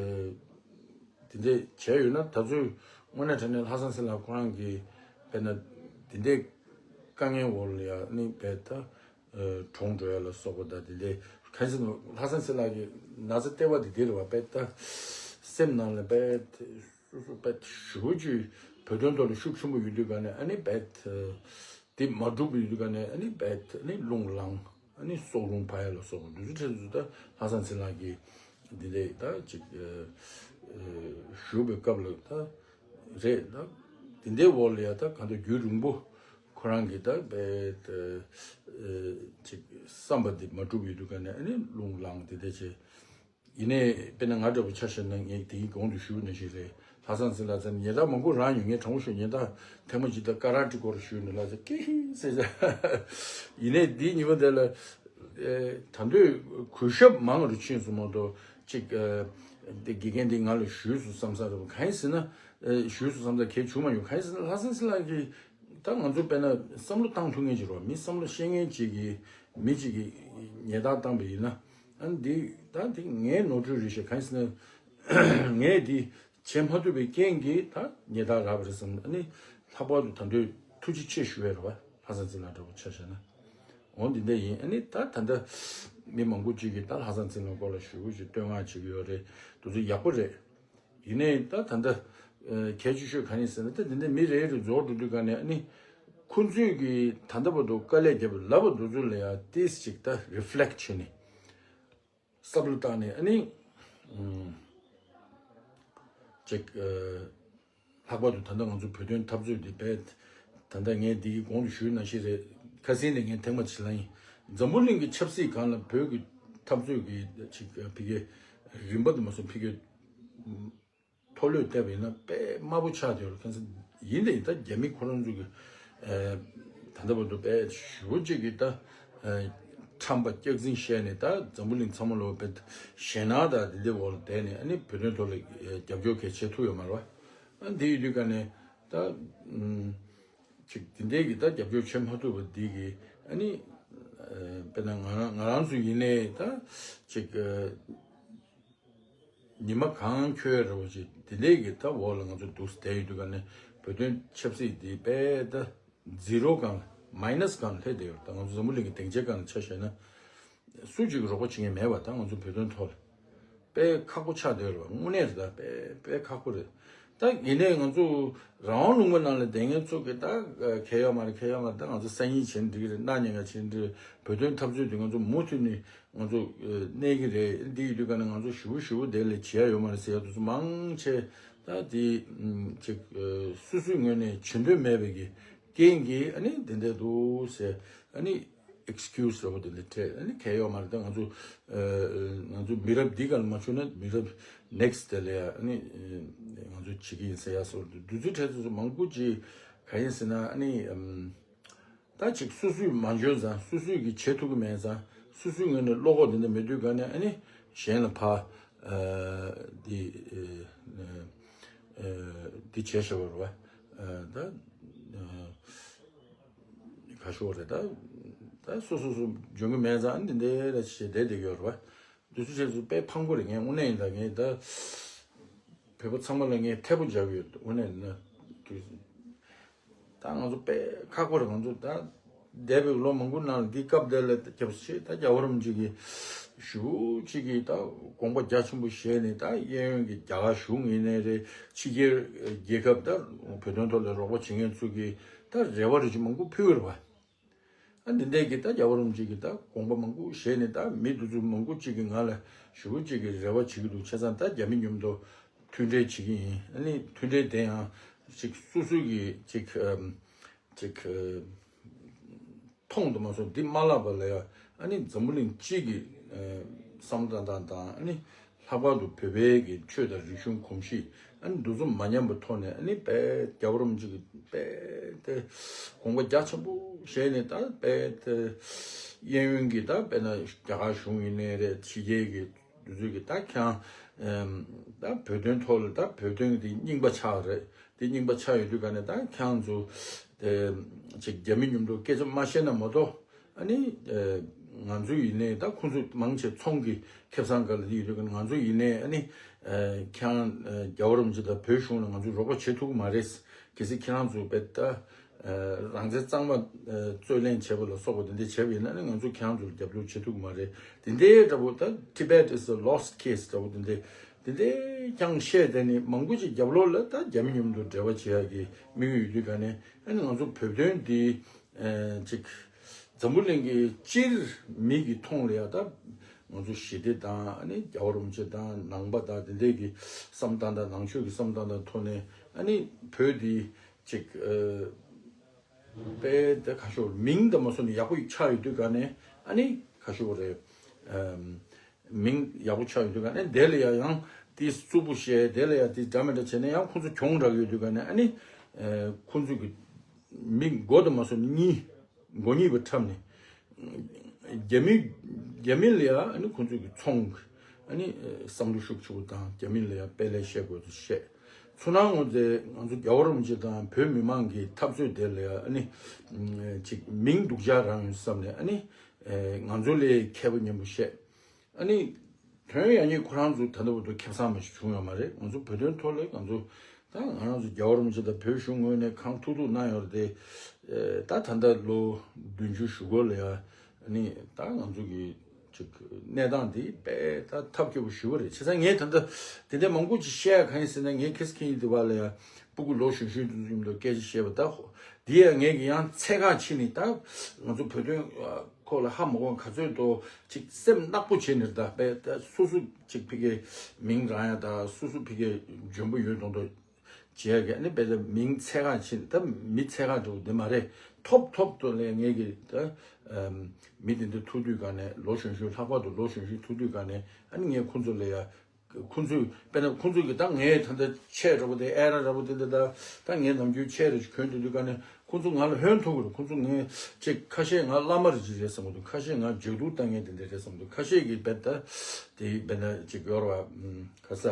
དེ་འདྲས་བྱས་ཡོད་ན་ད་ཚོད་དངོས་གནས་དྲང་གནས་ལྷ་བཟང་ཚེ་ལགས་ཁོ་རང་གིས་དཔེར་ན་དེ་འདྲས་དཀའ་ངལ་འོག་ལ་ཡ་ཨ་ནི་དཔེ་ད། ཨ་གྲོངས་འགྲོ་ཡ་ལ་སོགས་པ་དང་དེ་འདྲའི་གང་ཟེར་ན་ལྷ་བཟང་ཚེ་ལགས་ཀྱི་ན་ཚ་ལྟེ་བ་དེ་དེ་རེད་བ། དཔེ་ད་སེམས་ནང་ལ་དཔེ་སོ་སོ་དཔེ་ཞེ་པོ་ཅིག་བོད་དོན་ཐོག་ལ་ཤུགས་ཆེན་པོ་ཡོད་དུས་ག་ནས་ཨ་ནི་དཔེ་དེ་མ་འགྲུབ་ཡོད་དུས་ག་ནས་ཨ་ནི་དཔེ་ཨ་ནི་རླུང་ལངས་ཨ་ནི་སྲོག་རླུང་འཕར་ཡ་ལ་སོགས་པ་འདི་ཚོ་ཐད་དུ་ད་ལྷ་བཟང་ཚེ་ལགས་ཀྱིས་འདི་འདྲའི་ད་ཅིག་ཨ་ཨ་བཞུགས་པའི་སྐབས་ལ་ད། རེད་ད། དེ་འདྲའི་འོག་ལ་ཡ་ད་གང་ལྟར་རྒྱུན་རིང་པོ་ཁོ་རང་གིས་ད་དཔེ་ད་ཨེ་ཅིག་བསམ་པ་འདི་མ་འགྲུབ་ཡོད་དུས་ག་ནས་ཨ་ནི་རླུང་ལངས་དེ་འདྲ་བྱས། ཡིན་ནའི་དཔེར་ན་ང་འདྲ་པོ་ཆ་བཞག་ན་ངས་དེའི་གོང་དུ་ཞུས་པ་ནང་བཞིན་རེད། ལྷ་བཟང་ཚེ་ལགས་ཚོ་ཉེས་རྡུང་མང་པོ་རང་ཡོད། ངས་དྲང་པོ་ཞུ་ཉེས་རྡུང་ཐེངས་མ་གཅིག་ད་ཀ་ར་ཊེ་སྐོར་ཞུས་ནས་ལ་ཟེར་ཀི་ཧི་ཟེར་ཟེར། ཡིན་ནའི་འདིའི་ཉིན་མོ་དེ་ལ་ཨེ་ད་འདོད་གུས་ཞབས་མང་རུ་ཕྱིན་སོང་མ་གཏོགས་ཅིག་ཨེ་འདི་དགེ་རྒན་འདི་ང་ལ་ཞུས་སོང་བསམ་ས་རེད། གང་ཡིན་ཟེར་ན། ཨེ་ཞུས་སུ་བསམ་ཚར་གལ་བྱུང་མ་ཡོང་། གང་ཡིན་ཟེར་ན་ལྷ་བཟང་ཚེ་ལགས་ཀྱིས་ད་ང་ཚོ་དཔེར་ན་བསམ་བློ་བཏང་ཐུབ་མཁན་ཅིག་རེད་བ། མི་བསམ་བློ་ཤེས་མཁན་ཅིག་གིས་མི་ཅིག་གིས་ཉེས་རྡུང་བཏང་པ་ཡིན་ན་ཨ་ནི་འདི་ད་འདི་ངའི་ནོར་འཁྲུལ་རེད་ཤག་གང་ཡིན་ཟེར་ན་ངས་འདི་བྱེད་མ་ཐུབ་པའི་རྐྱེན་གྱིས་ད་ཉེས་རྡུང་རག་པ་རེད་བསམ། ཨ་ནི་ལྷག་པར་དུ་ད་འདོད་ཐུགས་རྗེ་ཆེ་ཞུ་ཡས་རེད་བ། ལྷ་བཟང་ཚེ་ལགས་འདྲ་པོ་ཆ་བཞག་ན། འོ་འདི་འདྲ་ཡིན། ཨ་ནི་ད་ད་ལྟ་མི་མང་པོ་ཅིག་གིས་ད་ལྷ་བཟང་ཚེ་ལགས་སྐོར་ལ་ཞུ་དགོས་ཅིག་བསྟོད་བསྔགས་བྱེད་ཀྱི་ཡོད་རེད། དེ་ཚོ་ཡག་པོ་རེད། ཡིན་ནའི་ད་ད་ལྟ་ཨ་གལ་ཆེ་ཤོས་གང་ཡིན་ཟེར་ན་ད་འདི་འདྲ་མི་རེ་རེ་རྫོགས་འགྲོ་དུས་ག་ནས་ཨ་ནི་ ཁོང་ཚོས་ཀྱི་ད་ལྟ་བར་དུ་དཀའ་ལས་བརྒྱབ་པའི་ལབ་པ་འདུག་ཚུལ་ལ་ཡང་ཏིས་ཅིག་ད་རི་ཕི་ལེག་བྱས་ནས་བསམ་བློ་བཏང་ནས། ཨ་ནི་ཨུམ་ཅིག་ཨ་ལྷག་པར་དུ་ད་ལྟ་ང་ཚོ་བོད་དོན་འཐབ་རྩོད་འདི་བས། ད་ལྟ་ངས་འདི་གི་གོང་དུ་ཞུས་ནང་བཞིན་རེད། ཁ་སང་ནས་ངས་ཐེངས་མ་གཅིག་ལ་ཡིན། འཛམ་བུ་གླིང་གི་ཆབ་སྲིད་སྒང་ལ་བོད་ཀྱི་འཐབ་རྩོད་ཀྱི་ཅིག་ཕ་གི་རིམ་པ་དུ་མ་སོང་ཕ་གི་མཐོ་ལོས་བལྟས་པ་ཡིན་ན་དཔེ་དམའ་པོ་ཆགས་བསྡད་ཡོད་རེད། ཁ་སང་ཡིན་དེ་ཡིན། ད་རྒྱ་མི་ཁོ་རང་ཚོ་གི་ཨ་ད་ལྟ་བར་དུ་དཔེ་ཞེ་པོ་ཅིག་གི་ད་ཨ་ཁྲམ་པ་སྐྱག་རྫུན་བཤད་ནས། ད་འཛམ་བུ་གླིང་ཚང་མ་ལོ་དཔེ་ཞེད་སྣང་དང་དེ་འདྲའི་འོག་ལ་བསྡད་ནས། ཨ་ནི་བོད་དོན་ཐོག་ལ་ཨ་རྒྱབ་སྐྱོར་གལ་ཆེ་ཐུབ་ཡོད་མ་རེད་བ། ཨ་འདི་ཡིན་དུས་ཀ་ནས་ད་ཨུམ་ཅིག་དེ་འདྲའི་གི་ད་རྒྱབ་སྐྱོར་བྱེད་མ་ཐུབ་པ་འདི་གི། ཨ་ནི་ཨ་དཔེར་ན་ང་རང་ང་རང་ཚོ་ཡིན་ནའི་ད་ཅིག་ཨ་ཉི་མ་གང་འཁྱོལ་རེ་བ་ཅིག་དེ་འདྲའི་གི་ད་འོག་ལ་ང་ཚོ་འདུག་སེ་བསྡད་ཡོད་དུས་ཀ་ནས། བོད་དོན་ཆབ་སྲིད་འདི་དཔེ་ད་ཛི་རོ་སྒང་ལ་མའི་ནས་སྒང་ལ་སླེབས་བསྡད་ཡོད་རེད། ད་ང་ཚོ་འཛམ་བུ་གླིང་གི་སྡིངས་ཆའི་སྒང་ལ་ཆ་བཞག་ན་སུ་གཅིག་གིས་རོགས་པ་བྱེད་མཁན་མེད་པ། ད་ང་ཚོ་བོད་དོན་ཐོག་ལ་དཔེ་ཁག་པོ་ཆགས་བསྡད་ཡོད་རེད་བ། དངོས་གནས་རེད། ད་དཔེ་དཔེ་ཁག་པོ་རེད། ད་ཡིན་ནའི་ང་ཚོ་རང་དབང་ལུང་པ་ནང་ལ་བསྡད་མཁན་ཚོ་གིས་ད་ཨ་གལ་ཡོད་མ་རེད། གལ་ཡོད་མ་རེད། ད་ང་ཚོ་སང་ཉིན་བྱེད་ན་འགྲིག་གི་རེད། གནངས་ཉིན་ག་བྱེད་ན་འགྲིག་གི་རེད། བོད་དོན་འཐབ་རྩོད་དེ་ང་ཚོ་མུ་མཐུད་ནས་ང་ཚོ་ཨ་གནས་ཀྱི་རེད། འདི་ཡིན་དུས་ཀ་ནས་ང་ཚོ་ཞེ་པོ་ཞེ་པོ་དེ་ལས་བྱེད་ཡ་ཡོད་མ་རེད་ཟེར་ཡ་དེ་ཚོ་མང་ཆེ་ད་དེ་ཨམ་ཅིག་ཨ་སོ་སོའི་ངོས་ནས་བྱེད་འདོད་མེད་པའི་གི་རྐྱེན་གྱིས། ཨ་ནི་དེ་འདྲ་འདུག་ཟེར། ཨ་ནི་ཨེག་སི་ཁིའུ་སི་འདྲ་པོ་དེ་འདྲ་སྤྲད། ཨ་ནི་གལ་ཡོད་མ་རེད། ད་ང་ཚོ་ཨ་ང་ཚོ་མི་རབས་འདི་ག་ལ་མ་བྱུང་ན་མི་རབས་ནེག་སི་ཊི་དེ་ལ་ཡ། ཨ་ནི་ང་ཚོ་བྱེད་ཀྱི་ཡིན་ཟེར་ཡ་སོགས་དུས་ཚོད་འཕྲལ་ཚོད་མང་པོ་ཅིག་ག་ཡིན་ཟེར་ན། ཨ་ནི་ཨམ། ད་ཅིག་སོ་སོས་མ་འཇོན་ཙང་། སོ་སོས་ཀྱི་བྱེད་ཐུབ་ཀྱི་མེད་ཙང་། སོ་སོའི་ངོས་ནས་བློ་ཁོག་དེ་འདྲ་མེད་དུས་ཀ་ནས། ཨ་ནི་གཞན་ལ་ཕར་ཨ་འདི་ཨ་འདི་བྱས་བཞག་པ་རེད་བ། ཨ་ད་ཨ་ག་ཤོག་རེད། ད་ད་སོ་སོ་སོ་འཇོན་གྱི་མེད་ཙང་། ཨ་འདི་འདྲ་ར་བྱས་བསྡད་བསྡད་ཀྱི་ཡོད་རེད་བ། དུས་ཚོད་ཆེད་དུ་དཔེ་ཕངས་པོ་རེད། ངས་དངོས་གནས་ཡིན། ད་ངས་ད་བོད་པ་ཚང་མ་ལ་ངས་ཐལ་པོ་སྦྱར་གྱི་ཡོད། དངོས་གནས་ཡིན་ན་དུས་ད་ང་ཚོ་དཔེ་ཁག་པོ་རེད། ང་ཚོ་ད་འདས་པའི་ལོ་མང་པོ་ནང་ལ་འདི་སྐབས་དེ་ལ་རྒྱབ་ཆེ་ད་རྒྱལ་བ་རིན་པོ་ཆེ་གིས་ཞེ་པོ་ཅིག་གི་ད་དགོངས་པ་རྒྱ་ཆེན་པོ་བཞེས་ནས། ད་གཡས་གཡོན་གྱི་རྒྱ་གར་གཞུང་ཡིན་ནའི་རེད། ཕྱི་རྒྱལ་རྒྱལ་ཁབ་ད་བོད་དོན་ཐོག་ལ་རོགས་པ་བྱེད་མཁན་ཚོ་གི་ད་རེ་བ་རེ་ཅིག་མང་པོ་ཕུལ་བ་རེད་བ། ཨ་འདི་འདྲས་ཀྱི་ད་རྒྱལ་བ་རིན་པོ་ཆེ་གི་ད་དགོངས་པ་མང་པོ་བཞེས་ནས། ད་མི་འདི་ཚོ་མང་པོ་ཅིག་གིས་ང་ལ་ཞེ་པོ་ཅིག་གི་རེ་བ་བྱེད་ཀྱི་འདུག་བྱས་ཙང་ད་རྒྱ་མི་མཉམ་དུ་མཐུན་འབྲེལ་བྱེད་ཀྱི་ཡིན། ཨ་ནི་མཐུན་འབྲེལ་དེ་ཡང་ཅིག་སོ་སོ་གི་ཅིག་ཨམ་ཅིག་ཨ་མཐོང་དུ་མ་སོང་། འདི་མ་བརླག་པ་ལ་ཡ། ཨ་ནི་འཛམ་བུ་གླིང་སྤྱི་གི་ཨ་བསམ་བློ་བཏང་སྟངས་དང་། ཨ་ནི་ལྷག་པར་དུ་བོད་པའི་གི་ཆོས་དང་རིག་གཞུང་གོམས་གཤིས། ཨ་ནི་འདི་ཚོ་མ་ཉམས་པའི་ཐོག་ནས། ཨ་ནི་དཔེ་རྒྱལ་བ་རིན་པོ་ཆེ་གི་དཔེ་དེ་དགོངས་པ་རྒྱ་ཆེན་པོ་བཞེས་ནས། ད་དཔེ་དེ་གཡས་གཡོན་གྱི་ད་དཔེར་ན་རྒྱ་གར་གཞུང་ཡིན་ནའི་རེད། ཕྱི་རྒྱལ་གྱི་འདི་ཚོ་གི་ད་ཁྱེད་རང་ཨམ་ད་བོད་དོན་ཐོག་ལ་ད་བོད་དོན་གྱི་དེ་རྙིང་པ་ཆགས་རེད། དེ་རྙིང་པ་ཆགས་ཡོད་དུས་ཀ་ནས་ད་ཁྱེད་རང་ཚོ་དེ་ཅིག་རྒྱ་མི་མཉམ་དུ་སྐད་ཆ་མ་བཤད་ན་མ་གཏོགས། ཨ་ནི་ཨ་ང་ཚོ་ཡིན་ནའི་ད་ཁོང་ཚོ་མང་ཆེ་ཚོང་གི་ཁེ་བཟང་སྒང་ལ་དེ་ཡོད་དུས་ཀ་ནས། ང་ཚོ་ཡིན་ནའི་ཨ་ནི་ཨ་ཁྱེད་རང་ཨ་རྒྱལ་བ་རིན་པོ་ཆེ་དང་བོད་གཞུང་ལ་ང་ཚོ་རོགས་པ་བྱེད་ཐུབ་ཀྱི་མ་རེད། གལ་སྲིད་ཁྱེད་རང་ཚོ་དཔེ་ད་ཨ་རང་བཙན་གཙང་མ་ཨ་རྩོད་ལེན་བྱེད་པ་ལ་སོགས་པ་དེ་འདྲ་བྱས་པ་ཡིན་ན་ནི། ང་ཚོ་ཁྱེད་རང་ཚོ་ལ་རྒྱབ་སྐྱོར་བྱེད་ཐུབ་ཀྱི་མ་རེད། དེ་འདྲའི་འདྲ་པོ་ད་Tibet is a lost case འདྲ་པོ་དེ་འདྲའི་དེ་འདྲའི་ཀྱང་བཤད་བསྡད་ནས། མང་པོ་ཅིག་རྒྱབ་ལོགས་ལ་ད་རྒྱ་མི་མཉམ་དུ་འབྲེལ་བ་བྱེད་ཡག་གི་དམིགས་ཡུལ་ཡོད་དུས་ཀ་ནས། ཨ་ནི་ང་ཚོ་བོད་དོན་འདི་ཨ་ཅིག་འཛམ་བུ་གླིང་གི་སྤྱིར་མི་གི་མཐོང་ལ་ཡ་ད་ང་ཚོ་ཞི་བདེ་དང་། ཨ་ནི་རྒྱལ་བ་རིན་པོ་ཆེ་དང་ནང་པ་དང་དེ་འདྲས་ཀྱི་བསམ་སྟངས་དང་། ནང་ཆོས་ཀྱི་བསམ་སྟངས་དང་ཐོག་ནས། ཨ་ནི་བོད་འདི་ཅིག་ཨ་དཔེ་དེ་ཁ་ཤོར་མིང་དང་མ་སོ་ནས་ཡག་པོ་ཆགས་ཡོད་དུས་ཀ་ནས། ཨ་ནི་ཁ་ཤོར་རེད། ཨམ་མིང་ཡག་པོ་ཆགས་ཡོད་དུས་ཀ་ནས་དེ་ལ་ཡ་ཡང་དེ་རྩུབ་པོ་བཤད། དེ་ལ་ཡ་དེ་འདྲ་མི་འདྲ་བྱས་ནས་ཡང་ཁོང་ཚོ་གྱོང་རག་ཡོད་དུས་ཀ་ནས། ཨ་ནི་ཨ་ཁོང་ཚོ་གི་མི་མགོ་དང་མ་སོ་ནས་གཉིས། མགོ་གཉིས་པ་འཁྲབ་ནས། རྒྱ་མི་རྒྱ་མི་ལ་ཡ་ཨ་ནི་ཁོང་ཚོ་གི་ཚོང་གི་ཨ་ནི་བསམ་བློ་ཤུགས་ཆེ་པོ་དང་། རྒྱ་མི་ལ་ཡ་དཔེ་ལེགས་བཤད་དགོས་དུ་བཤད། ཚུར་སྣང་ངོ་ཚའི་ང་ཚོ་རྒྱལ་བ་རིན་པོ་ཆེ་དང་བོད་མི་མང་གི་འཐབ་རྩོད་དེ་ལ་ཡ་ཨ་ནི་ཅིག་མིང་སྡུག་ཅག་རང་ཡོད་བསམ་ནས། ཨ་ནི་ང་ཚོ་ལས་མཁས་པ་སྙན་པོ་བཤད། ཨ་ནི་དོན་ཡང་སྙིང་ཁོ་རང་ཚོ་ད་ལྟ་བར་དུ་ཁེ་བཟང་མ་ཞིག་བྱུང་ཡོད་མ་རེད། ང་ཚོ་བོད་དོན་ཐོག་ལ་ང་ཚོ་ད་ང་རང་ཚོ་རྒྱལ་བ་རིན་པོ་ཆེ་དང་བོད་གཞུང་ངོས་ནས་གང་ཐུབ་ཐུབ་གནང་ཡོད་རེད་དེ། ད་ད་ལྟ་ལོ་བདུན་ཅུ་ཞུ་སྐོར་ལ་ཡ་ཨ་ནི་ད་ང་ཚོ་གི་ ཅིག་གནས་སྟངས་འདི་དཔེ་ད་ཐབས་སྐྱོ་པོ་ཞེ་པོ་རེད། བྱས་ཙང་ངས་ད་ལྟ་དེ་འདྲ་མང་པོ་ཅིག་བཤད་ཡ་གང་ཡིན་ཟེར་ན། ངས་ཁེ་སི་ཁེ་ཡི་དེ་བ་ལ་ཡ་སྤུ་གུ་ལོ་གཞོན་གཞོན་དུ་ཡིན་མདོག་སྐད་ཆ་བཤད་པ་ད་ཧོ། འདི་ཡ་ངས་ཀྱི་ཡང་ཚད་བཀག་ཕྱིན་ནས། ད་ང་ཚོ་བོད་དོན་ཁོག་ལ་ཧ་མ་གོ་ག་ཚོད་དོ་ཅིག་སེམས་ནག་པོ་བྱས་ནས། ད་དཔེ་ད་སོ་སོ་ཅིག་ཕ་གིའི་མིང་རང་ཡ་ད་སོ་སོ་ཕ་གིའི་འཇོན་པོ་ཡོད་མདོག་མདོག་བྱས་ཀྱི། ཨ་ནི་དཔེ་ད་མིང་ཚད་བཀག་ཕྱིན། ད་མི་ཚད་བཀག་འགྲོ་འདི་མ་རེད། ཐོབ་ཐོབ་ཏུ་ལས་ངས་ཀྱི་ད་མི་དེ་འདྲ་ཐུག་དུས་ག་ནས། ལོ་གཞོན་གཞོན་ལྷག་པར་དུ་ལོ་གཞོན་གཞོན་ཐུག་དུས་ག་ནས། ཨ་ནི་ངས་ཁོང་ཚོ་ལ་ཡ། ཁོང་ཚོས་དཔེར་ན་ཁོང་ཚོ་གི་ད་ངས་ད་ལྟ་ཆས་འདྲ་པོ་དེ་ཨེ་ར་འདྲ་པོ་དེ་འདྲ། ད་ད་ངས་ནམ་རྒྱུན་ཆས་རེ་ཞིག་གོན་དུས་དུས་ག་ནས་ཁོང་ཚོ་ང་ལ་ཧོན་ཐོག་གི་རེད། ཁོང་ཚོ་ངས་ཅིག་ཁ་ཤས་ང་བླ་མ་རེ་ཅིག་རེད་བསམ་གི་འདུག་ཁ་ཤས་ང་ཇག་རྡུང་བཏང་མཁན་དེ་འདྲ་རེད་བསམ་གི་འདུག་ཁ་ཤས་ཀྱིས་དཔེ་ད་དེ་དཔེར་ན་ཅིག་ཡོར་བ་ག་ས་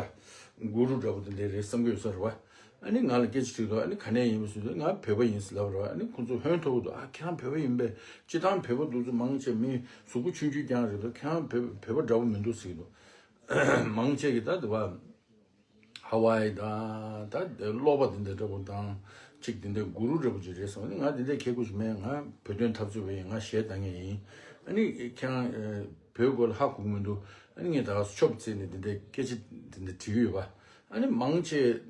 གུ་རུ་འདྲ་པོ་དེ་འདྲ་རེད་བསམ་གི་ཡོད་ས་རེད་བ། ཨ་ནི་ང་ལ་སྐད་ཆ་དྲིས་འདུག་ཨ་ནི་ག་ནས་ཡིན་པ་ཟེར་དུས། ང་བོད་པ་ཡིན་ཟེར་ལབ་རེད་བ། ཨ་ནི་ཁོང་ཚོ་ཧོན་ཐོག་གི་འདུག་ཨ་ཁྱེད་རང་བོད་པ་ཡིན་པས། སྤྱི་བཏང་བོད་པ་འདུག་ཚོ་མང་ཆེ་མི་གཟུགས་པོ་ཆུང་ཆུང་རྐྱང་རེད་འདུག་ཁྱེད་རང་བོད་བོད་པ་འདྲ་པོ་མི་འདུག་ཟེར་གི་འདུག་མང་ཆེ་གིས་ད་དེ་བ་ཧ་ཝའི་དང་ད་ཀློག་པ་དེ་འདྲ་འདྲ་པོ་དང་ཅིག་དེ་འདྲ་གུ་རུ་འདྲ་པོ་ཅིག་རེད་བསམ། ཨ་ནི་ང་དེ་འདྲའི་ཁྱད་ཁུར་ཞིག་མེད། ང་བོད་དོན་འཐབ་རྩོད་པ་ཡིན། ང་གཞས་བཏང་མཁན་ཡིན། ཨ་ནི་ཁྱེད་རང་བོད་སྐོར་ལ་ཧ་གོ་གི་མི་འདུག་ཨ་ནི་ངས་ད་ག་སེ་ཆོབ་བརྩིས་ནས་དེ་འདྲའི་སྐད་ཆ་དེ་འདྲ་དྲི་གི་ཡོད་པ། ཨ་ནི་མང་ཆེ་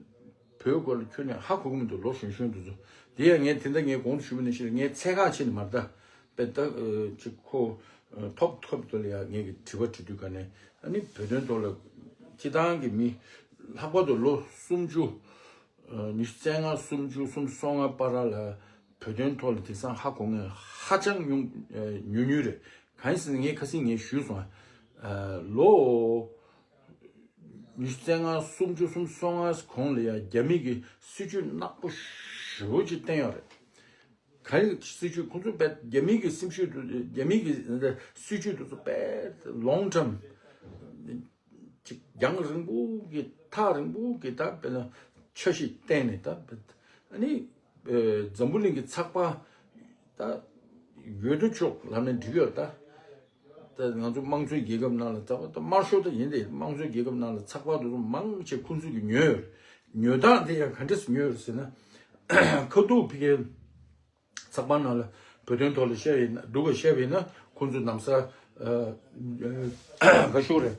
བོད་སྐོར་ལ་ཁྱོན་ནས་ཧ་གོ་གི་མི་འདུག་ལོ་གཞོན་གཞོན་དེ་ཚོ། དེ་ཡང་ངས་དེ་འདྲ་ངས་གོང་དུ་ཞུས་པ་ནང་བཞིན་ངས་ཚད་བཀག་བྱས་ནས་མར་ད་དཔེ་ད་ཅིག་ཁོ་ཐོབ་ཐོབ་དེ་ལ་ཡང་ངས་ཀྱི་དྲི་བ་དྲི་དུས་ག་ནས། ཨ་ནི་བོད་དོན་ཐོག་ལ་སྤྱི་བཏང་གི་མི་ལྷག་པར་དུ་ལོ་སུམ་ཅུ་ཉི་ཤུ་རྩ་ལྔ་སུམ་ཅུ་སུམ་ཅུ་སོ་ལྔ་བར་ལ་བོད་དོན་ཐོག་ལ་དེང་སང་ཧ་གོ་མཁན་ཧ་ཅང་ཉུང་ཉུང་ཉུང་རེད། གང་ཡིན་ཟེར་ན་ངས་ཁ་སང་ངས་ཞུས་སོང་། ལོ་ཉི་ཤུ་རྩ་ལྔ་སུམ་ཅུ་སུམ་ཅུ་སོ་ལྔ་གོང་ལ་ཡང་རྒྱ་མི་གི་སྲིད་ཇུས་ནག་པོ་ཞེ་པོ་ཅིག་བསྟན་ཡོད་རེད། ག་རེ་སྲིད་ཇུས། ཁོང་ཚོ་དཔེ་རྒྱ་མི་གི་སྲིད་ཇུས་དེ། རྒྱ་མི་གི་སྲིད་ཇུས་དེ་ཚོ་དཔེ་long term་ཅིག་རྒྱང་རིང་པོ་གི་ཐག་རིང་པོ་གི་ད་དཔེར་ན་འཆར་གཞི་བཏིང་ནས། ད་ཨ་ནི་འཛམ་བུ་གླིང་གི་ཚགས་པར་ད་ཡོད་དོ་ཅོག་ལབ་ན་འགྲིག་ཡོད་ད། ད་ང་ཚོ་དམངས་གཙོའི་རྒྱལ་ཁབ་ནང་ལ་ཚགས་པར་ད་དམར་ཤོག་ད་ཡིན་ཏེ། དམངས་གཙོའི་རྒྱལ་ཁབ་ནང་ལ་ཚགས་པར་དེ་ཚོ་མང་ཆེ་ཁོང་ཚོས་ཀྱི་ཉོས་ཡོད། ཉོ་སྟངས་དེ་ཡང་ག་འདྲས་སེ་ཉོས་ཡོད་ཟེར་ན། ཁ་ཐུག་ཕ་གིའི་ཚགས་པར་ནང་ལ་བོད་དོན་ཐོག་ལ་བཤད་ཡིན་ན། སྡུག་ག་བཤད་པ་ཡིན་ན་ཁོང་ཚོ་ནམ་ས་ག་ཤོག་རེད།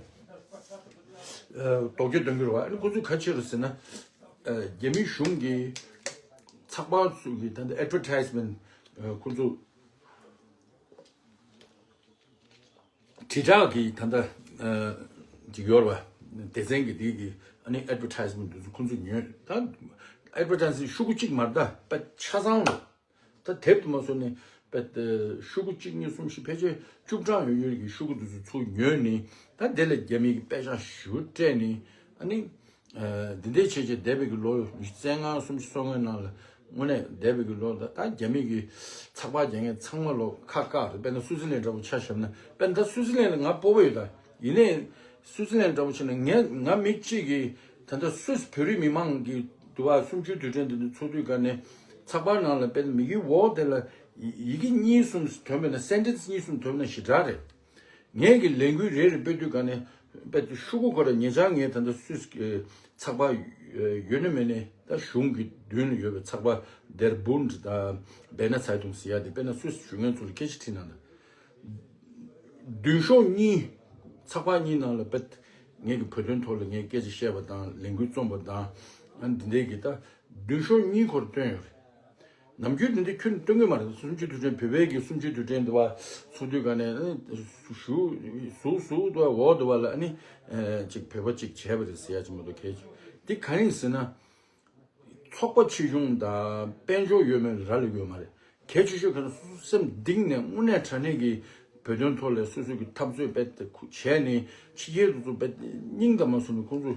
ལྡོག་རྒྱུ་འདོན་གྱི་རེད་བ། ཨ་ནི་ཁོང་ཚོས་ག་བྱེད་རེད་ཟེར་ན། རྒྱ་མི་གཞུང་གི་ཚགས་པར་ཚོ་གི་ད་ལྟ་advertisement་ཁོང་ཚོ་དྲིལ་བསྒྲགས་ཀྱི་ད་ལྟ་ཅིག་ཡོད་རེད་བ། སྡེ་ཚན་གྱི་དེ་གི་ཨ་ནི་advertisement་དེ་ཚོ་ཁོང་ཚོས་ཉོས། ད་advertisement་ཤོག་གུ་གཅིག་མ་རེད་ད། དཔེ་ཆ་ཚང་རེད། ད་དེབ་དུ་མ་བཟོས་ནས་དཔེ་ཤོག་གུ་གཅིག་གཉིས་གསུམ་བཞི་ཕལ་ཆེར་བཅུ་གྲངས་ཡོད་ཡོད་ཀྱི་ཤོག་གུ་དེ་ཚོ་ཚུར་ཉོས་ནས། ད་དེ་ལ་རྒྱ་མི་གི་དཔེ་ཆ་ཞེ་པོ་སྤྲད་ནས། ཨ་ནི་འདི་འདྲའི་བྱས་བྱས་འདས་པའི་གི་ལོ་ཉི་ཤུ་རྩ་ལྔ་སུམ་ཅུ་སོ་ལྔའི་ནང་ལ་དངོས་གནས་འདས་པའི་གི་ལོ་ད་ད་རྒྱ་མི་གི་ཚགས་པར་རྒྱག་མཁན་ཚང་མ་ལོ་ཁ་བཀག་རེད། དཔེར་ན་སུའུ་ཙི་ལན་འདྲ་པོ་ཆ་བཞག་ན། དཔེར་ན་ད་སུའུ་ཙི་ལན་ལ་ང་སྤོབས་པ་ཡོད་ད། ཡིན་ནའི་སུའུ་ཙི་ལན་འདྲ་པོ་བྱས་ན་ངས་ང་མི་གཅིག་གིས་ད་ལྟ་སུད་སི་བོད་རིགས་མི་མང་གི་དུ་བ་སུམ་ཅུའི་དུས་དྲན་དེ་འདི་ཚོགས་དུས་ག་ནས་ཚགས་པར་ནང་ལ་དཔེར་ན་མི་གི་འོག་དེ་ལ་ཡི་གེ་གཉིས་གསུམ་ཐོན་པ་ན། sentence་གཉིས་གསུམ་ཐོན་པ་ན་ཞེ་དྲག་རེད། ངས་ཀྱི་ལས་འགུལ་རེ་རེ་སྤེལ་དུས་ག་ནས་དཔེ་ཤོག་གུ་ཁོ་ར་ཉེ་ཆར་ངས་ད་ལྟ་སུད་སི་གི་ཚགས་པར་ཡོད་ན་མེད་ན། ད་གཞུང་གི་མདུན་ལ་ཡོད་པའི་ཚགས་པར་Der Bund་དང་Berner Zeitung་ཟེར་ཡ་དེ། དཔེར་ན་སུད་སི་བཞུགས་མཁན་ཚོ་ལ་སྐད་ཆ་དྲིས་ན་ད། མདུན་ཤོག་གཉིས། ཚགས་པར་གཉིས་ནང་ལ་དཔེ་ངས་ཀྱི་བོད་དོན་ཐོག་ལ་ངས་སྐད་ཆ་བཤད་པ་དང་ལས་འགུལ་རྩོམ་པ་དང་། ཨ་འདི་འདྲའི་གི་ད་མདུན་ཤོག་གཉིས་ཁོ་ར་བཏོན་ཡོད་རེད། ནམ་རྒྱུན་འདི་འདྲ་ཁྱོན་ནས་སྟོན་གྱི་མ་རེད། སུམ་ཅུ་དུས་དྲན། བོད་པའི་གི་སུམ་ཅུ་དུས་དྲན་འདི་བ་ཚོགས་དུས་ག་ནས་ཟུག་ཟུག་འདི་བ་འོག་འདི་བ་ལ་ཨ་ནི་ཅིག་བོད་པ་ཅིག་བྱས་པ་རེད་ཟེར་ཡ་ཅིག་མ་གཏོགས། གལ་ཆེ་འདི་ག་རེ་ཡིན་ཟེར་ན། ཚོགས་པ་ཆེ་ཆུང་དང་དཔལ་འབྱོར་ཡོད་མེད་ལ་རག་ལས་ཡོད་མ་རེད། གལ་ཆེ་ཤོས་ག་ནས་སོ་སོ་སེམས་གཏིང་ནས་དངོས་གནས་དྲང་གནས་ཀྱི་བོད་དོན་ཐོག་ལ་སོ་སོ་གི་འཐབ་རྩོད་དཔེ་དེ་བྱས་ནས་ཕྱི་རྒྱལ་དུ་ཚོ་དཔེ་སྙིང་དང་མ་སུ་ནས་ཁོང་ཚོ་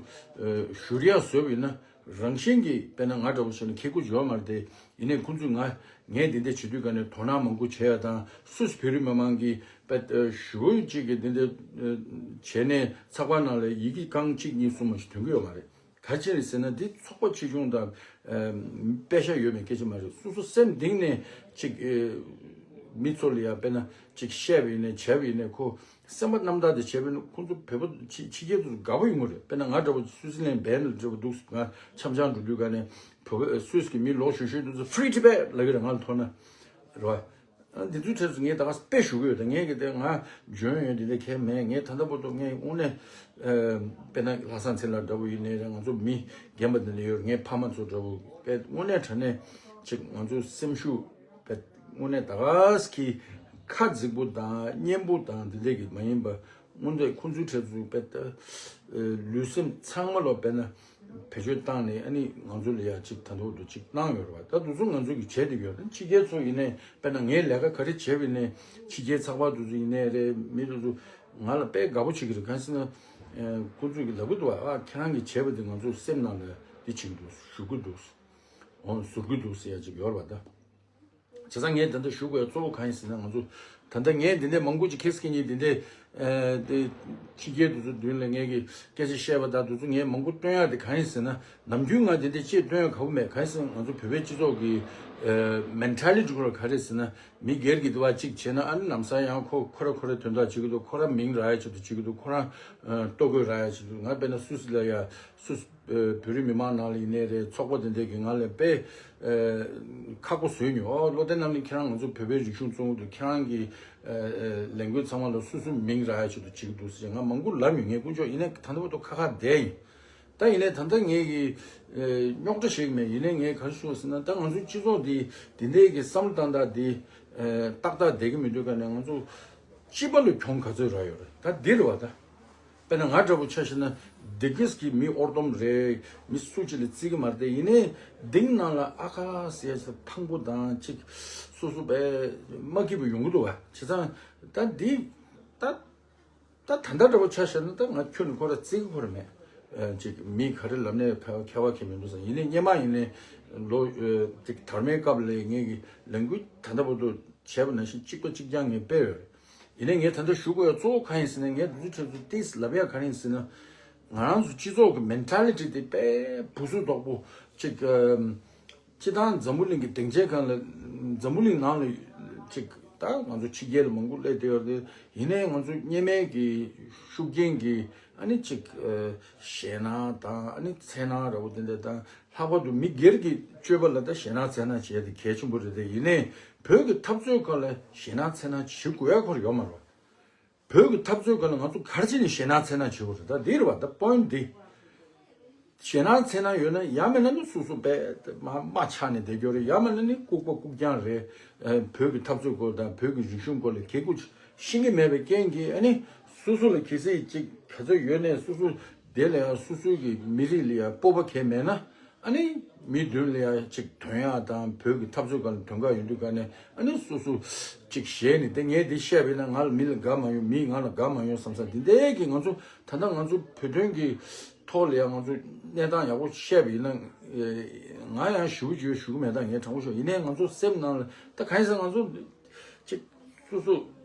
བཞུར་ཡ་བཟོས་པ་ཡིན་ན། རང་བཞིན་གྱིས་དཔེར་ན་ང་འདྲ་བོ་བྱས་ན་ཁེ་ཁུ་ཡོད་མ་རེད་དེ། ཡིན་ནའི་ཁོང་ཚོས་ང་ངས་འདི་འདྲ་བྱེད་དུས་ག་ནས་དོ་སྣང་མང་པོ་བྱས་ཡ་དང་། སུད་སི་བོད་རིགས་མི་མང་གིས་དཔེ་ཞུ་ཅིག་གིས་འདི་འདྲ་བྱས་ནས་ཚགས་པར་ནང་ལ་ཡི་གེ་རྐང་གཅིག་གཉིས་གསུམ་མ་ཞིག་ཐོན་གི་ཡོད་མ་རེད། ག་ཅི་རེད་ཟེར་ན། འདི་ཚོགས་པ་ཆེ་ཆུང་དང་ཨ་དཔེ་ཆ་ཡོད་མེད་སྐད་ཆ་མ་རེད། སོ་སོ་སེམས་གཏིང་ནས་ཅིག་ཨ་མི་ཚོ་ལ་ཡང་དཔེར་ན་ཅིག་བཤད་པ་ཡིན་ནའི་བྱས་པ་ཡིན་ནའི་ཁོ་སེམས་པ་རྣམ་དག་དེ་བྱས་པ་ཡིན་ན་ཁོང་ཚོ་བོད་པ་ཕྱི་ཕྱི་རྒྱལ་དུ་དགའ་པོ་ཡོང་གི་རེད། དཔེར་ན་ང་འདྲ་བོ་སུའུ་ཙི་ལན་བན་ལ་འདྲ་བོ་འདུག་ང་འཆམ་འཆམ་འགྲོ་དུས་ག་ནས་བོད་པ་སུད་སི་གི་མི་ལོ་གཞོན་གཞོན་དེ་ཚོ་Free Tibet་ལབ་ཀྱི་རེད། ང་ལ་ཐོག་ན་རེད་བ། ཨ། འདི་ཚོའི་གྲས་སུ་ངས་ད་ག་དཔེ་ཞུ་གི་ཡོད། ད་ངས་གི་དེ་ང་འཇོན་ཡོད་འདི་འདྲ་གལ་མེད། ངས་ད་ལྟ་བར་དུ་ངས་དངོས་གནས། ཨ། དཔེར་ན་ལྷག་བསམ་ཚེ་ལགས་འདྲ་བོ་ཡིན་ནའི་རེད། ང་ཚོ་མི་རྒན་པ་འདི་འདྲ་ཡོད་རེད། ངའི་ཕ་མ་ཚོ་འདྲ་བོ་དཔེ་དངོས་གནས་དྲང་གནས་ཅིག་ང་ཚོ་སེམས་ཤུགས་དཔེ་དངོས་གནས་ད་ག་གི་ཁ་རྫིག་པོ་དང་གཉེན་པོ་དང་འདི་འདྲ་གི་མ་ཡིན་པ། སྔོན་དེ་ཁོང་ཚོའི་གྲས་ཚོས་དཔེ་ལྟ། ལུས་སེམས་ཚང་མ་ལོ་དཔེར་ན་བེད་སྤྱོད་བཏང་ནས། ཨ་ནི་ང་ཚོ་ལ་ཡ་ཅིག་ད་དུང་དུ་ཅིག་གནང་ཡོད་རེད་བ། ད་དུ་ཚོ་ང་ཚོ་གི་བྱས་བསྡད་ཡོད་རེད། ཕྱི་རྒྱལ་ཚོ་ཡིན་ནའི་དཔེར་ན་ངས་ལས་ཀ་ག་རེ་བྱས་པ་ཡིན་ནའི་ཕྱི་རྒྱལ་ཚགས་པར་དུ་ཚོ་ཡིན་ནའི་རེད། མི་དུ་ཚོ་ང་ལ་དཔེ་དགའ་པོ་བྱེད་ཀྱི་རེད། གང་ཟེར་ན། ཁོང་ཚོས་གི་ལབ་གི་འདུག་བ། ཨ། ཁྱེད་རང་གི་བྱས་པ་དེ་ང་ཚོ་སེམས་ནང་ལ་འདི་བྱེད་ཀྱི་འདུག་ཞུ་གི་འདུག་འོ་ཟུར་གི་འདུག་ཟེར་ཡ་ཅིག་ཡོད་རེད་བ། ད། བྱས་ཙང་ངས་ད་ལྟ་ཞུ་དགོས་གཙོ་བོ་གང་ཡིན་ཟེར་ན། ང་ཚོ་ད་ལྟ་ངས་འདི་འདྲའི་མང་པོ་ཅིག་ཁེ་སི་ཁེ་ཉིན་འདི་འདྲའི། ཨ། དེ་ཕྱི་རྒྱལ་དུ་ཚོ་མདུན་ལ་ངས་ཀྱི་སྐད་ཆ་བཤད་པ་དང་དུ་ཚོ་ངས་མང་པོ་སྟོན་ཡག་དེ་གང་ཡིན་ཟེར་ན། ནམ་རྒྱུན་ང་འདི་འདྲའི་ཅིག་སྟོན་ཡག་ག་བོ་མེད། གང་ཡིན་ཟེར་ན་ང་ཚོ་བོད་པའི་སྤྱི་ཚོགས་ཀྱི་ཨ་མེན་ཊ་ལི་ཊི་ཁོ་ར་ག་རེ་ཟེར་ན། མི་སྒེར་གྱི་འདུ་བ་གཅིག་བྱས་ན། ཨ་ནི་ལམ་སང་ཡང་ཁོ་ཁོ་ར་ཁོ་རའི་དོན་དག་བྱེད་ཀྱི་འདུག་ཁོ་ར་མིང་རག་ཡ་ཆེད་དུ་བྱེད་ཀྱི་འདུག་ཁོ་ར་ཨ་ལྟོ་གོས་རག་ཡ་ཆེད་དུ། ང་དཔེར་ན་སུད་སི་ལ་ཡ་སུད་སི་བོད་རིགས་མི་མང་ནང་ལ་ཡིན་ནའི་རེད། ཚོགས་པ་དེ་འདྲས་ཀྱིས་ང་ལ་དཔེ་ཁག་པོ་བཟོས་མྱོང་། ཨོ། བློ་བསྟན་རྣམ་གླིང་ཁྱེད་རང་ང་ཚོ་བོད་པའི་རིག་གཞུང་བཙོང་གི་འདུག་ཁྱེད་རང་གི་ལས་འགུལ་ཚང་མ་ལ་སོ་སོའི་མིང་རག་ཡ་ཆེད་དུ་བྱེད་ཀྱི་འདུག་ཟེར། ང་མང་པོ་ལབ་མྱོང་། ངས་དཀོན་མཆོག་ཡིན་ནའི་ད་ལྟ་བར་དུ་ཁ་ཁ་བསྡད་ཡིན། ད་ཡིན་ནའི་ད་ལྟ་ངས་ཀྱི་རྙོག་དྲ་ཞིག་མེད། ཡིན་ནའི་ངས་ག་རེ་ཞུ་ཟེར་ན། ད་ང་ཚོའི་སྤྱི་ཚོགས་འདི་འདི་འདྲས་ཀྱི་བསམ་བློ་བཏང་སྟངས་འདི་ཏག་ཏག་བསྡད་ཀྱི་མི་འདུག་ག་ནས་ང་ཚོ་སྤྱི་པ་ལ་གྱོང་ག་ཚོད་རག་ཡོད་རེད། ད་འདི་རེད་བ། ད། དཔེར་ན་ང་འདྲ་པོ་ཆ་བཞག་ན་སྡིག་གིས་ཀྱི་མི་ཨོར་སྡོམ་རེད། མི་སུ་གཅིག་ལ་བརྩི་གི་མ་རེད་དེ། ཡིན་ནའི་སྡིག་ནང་ལ་ཨ་ཁ་ཟེར་ཡ་ཕངས་པོ་དང་ཅིག་སོ་སོ་བས་མ་སྐྱིད་པོ་ཡོང་གི་འདུག་བ། བྱས་ཙང་ད་འདི་ད་ད་ལྟ་འདྲ་པོ་ཆ་བཞག་ན། ད་ང་ཁྱོད་ནི་ཁོ་ར་བརྩི་གི་ཁོ་ར་མེད། ཨ། ཅིག་མི་ག་རེ་ལབ་ནའི་ཁ་ཁྱད་པར་གང་མི་འདུག་བསམ། ཡིན་ནའི་སྔོན་མ་ཡིན་ནའི་ལོ་ཨ་ཅིག་དར་མའི་སྐབས་ལ་ངས་ཀྱི་ལས་འགུལ་ད་ལྟ་བར་དུ་བྱས་པ་ནང་བཞིན་གཅིག་པ་གཅིག་རྐྱང་ངས་སྤེལ་ཡོད་རེད། ཡིན་ནའི་ངས་ད་ལྟ་ཞུ་དགོས་ཡ་གཙོ་བོ་གང་ཡིན་ཟེར་ན། ངས་འདི་ཚོའི་གྲས་སུ་ཏིས་ལབ་ཡ་གང་ཡིན་ཟེར་ན། ང་རང་ཚོ་སྤྱི་ཚོགས་ཀྱི་མེན་ཊ་ལི་ཊི་དེ་དཔེ་བུ་སུ་དོག་པོ་ཅིག་ཨམ། སྤྱི་བཏང་འཛམ་བུ་གླིང་གི་སྡིངས་ཆའི་སྒང་ལ། འཛམ་བུ་གླིང་ནང་ལ་ཅིག་ད་ང་ཚོ་ཕྱི་རྒྱལ་ལ་མང་པོ་སླེབས་བསྡད་ཡོད་རེད། ཡིན་ནའི་ང་ཚོ་སྔོན་མའི་གི་ཤུགས་རྐྱེན་གྱིས་ཨ་ནི་ཅིག་ཨ། ཞེད་སྣང་དང་ཨ་ནི་འཚེར་སྣང་འདྲ་པོ་དེ་འདྲ་དང་། ལྷག་པར་དུ་མི་སྒེར་གྱི་སྤྱོད་པ་ལ་ད་ཞེད་སྣང་འཚེར་སྣང་བྱེད་ཡ་དེ་གལ་ཆེན་པོ་རེད་དེ། ཡིན་ནའི་བོད་ཀྱི་འཐབ་རྩོད་སྐོར་ལ་ཞེད་སྣང་འཚེར་སྣང་བྱེད་དགོས་ཡ་ཁོ་ར་ཡོད་མ་རེད། བོད་ཀྱི་འཐབ་རྩོད་སྐོར་ལ་ང་ཚོ་ག་རེ་བྱས་ནས་ཞེད་སྣང་འཚེར་སྣང་བྱེད་དགོས་རེད། ད་འདི་རེད་བ། ད་པོ་ཡིན་ཊི་འདི། ཞེད་སྣང་འཚེར་སྣང་ཡོད་ན་ཡང་མིན་ན་ནི་སོ་སོ་དཔེ་མ་མ་ཆགས་ནས་བསྡད་རྒྱུ་རེད། ཡང་མིན་ན་ནི་ལྐུགས་པ་ལྐུགས་རྐྱང་རེད། ཨ། བོད་ཀྱི་འཐབ་རྩོད་སྐོར་དང་བོད་ཀྱི་རིག་གཞུང་སྐོར་ལ་གལ་ཀུ་ཤེས་ཀྱི་མེད་པའི་རྐྱེན་གྱིས། ཨ་ནི་སོ་སོ་ལ་གལ་སྲིད་ཅིག་ག་ཚོད་ཡོད་ནའི་སོ་སོ་དེ་ལ་ཡང་སོ་སོའི་གི་མི་རིགས་ལ་ཡང་སྤོབས་པ་གང་མེད་ན། ཨ་ནི་མི་མདུན་ལ་ཡང་ཅིག་ཐོན་ཡག་དང་བོད་ཀྱི་འཐབ་རྩོད་སྒང་ལ་ཐོན་ག་ཡོང་དུས་ག་ནས། ཨ་ནི་སོ་སོ་ཅིག་ཞེད་ནས། དེ་ངས་འདི་བཤད་པ་ཡིན་ན་ང་ལ་མི་ལ་དགའ་མ་ཡོང་། མིས་ང་ལ་དགའ་མ་ཡོང་བསམ་བསམ་འདི་འདྲའི་གི། ང་ཚོ་ད་ལྟ་ང་ཚོ་བོད་དོན་གྱི་ཐོག་ལ་ཡང་ང་ཚོ་གནས་སྟངས་ཡག་པོ་བཤད་པ་ཡིན་ན། ང་ཡང་ཞུ་རྒྱུ་ཞུ་གི་མེད། ད་ངས་དྲང་པོ་ཞུ། ཡིན་ནའི་ང་ཚོ་སེམས་ནང་ལ་ད་གང་ཡིན་ཟེར་ན། ང་ཚོ་ཅིག་སོ་སོ་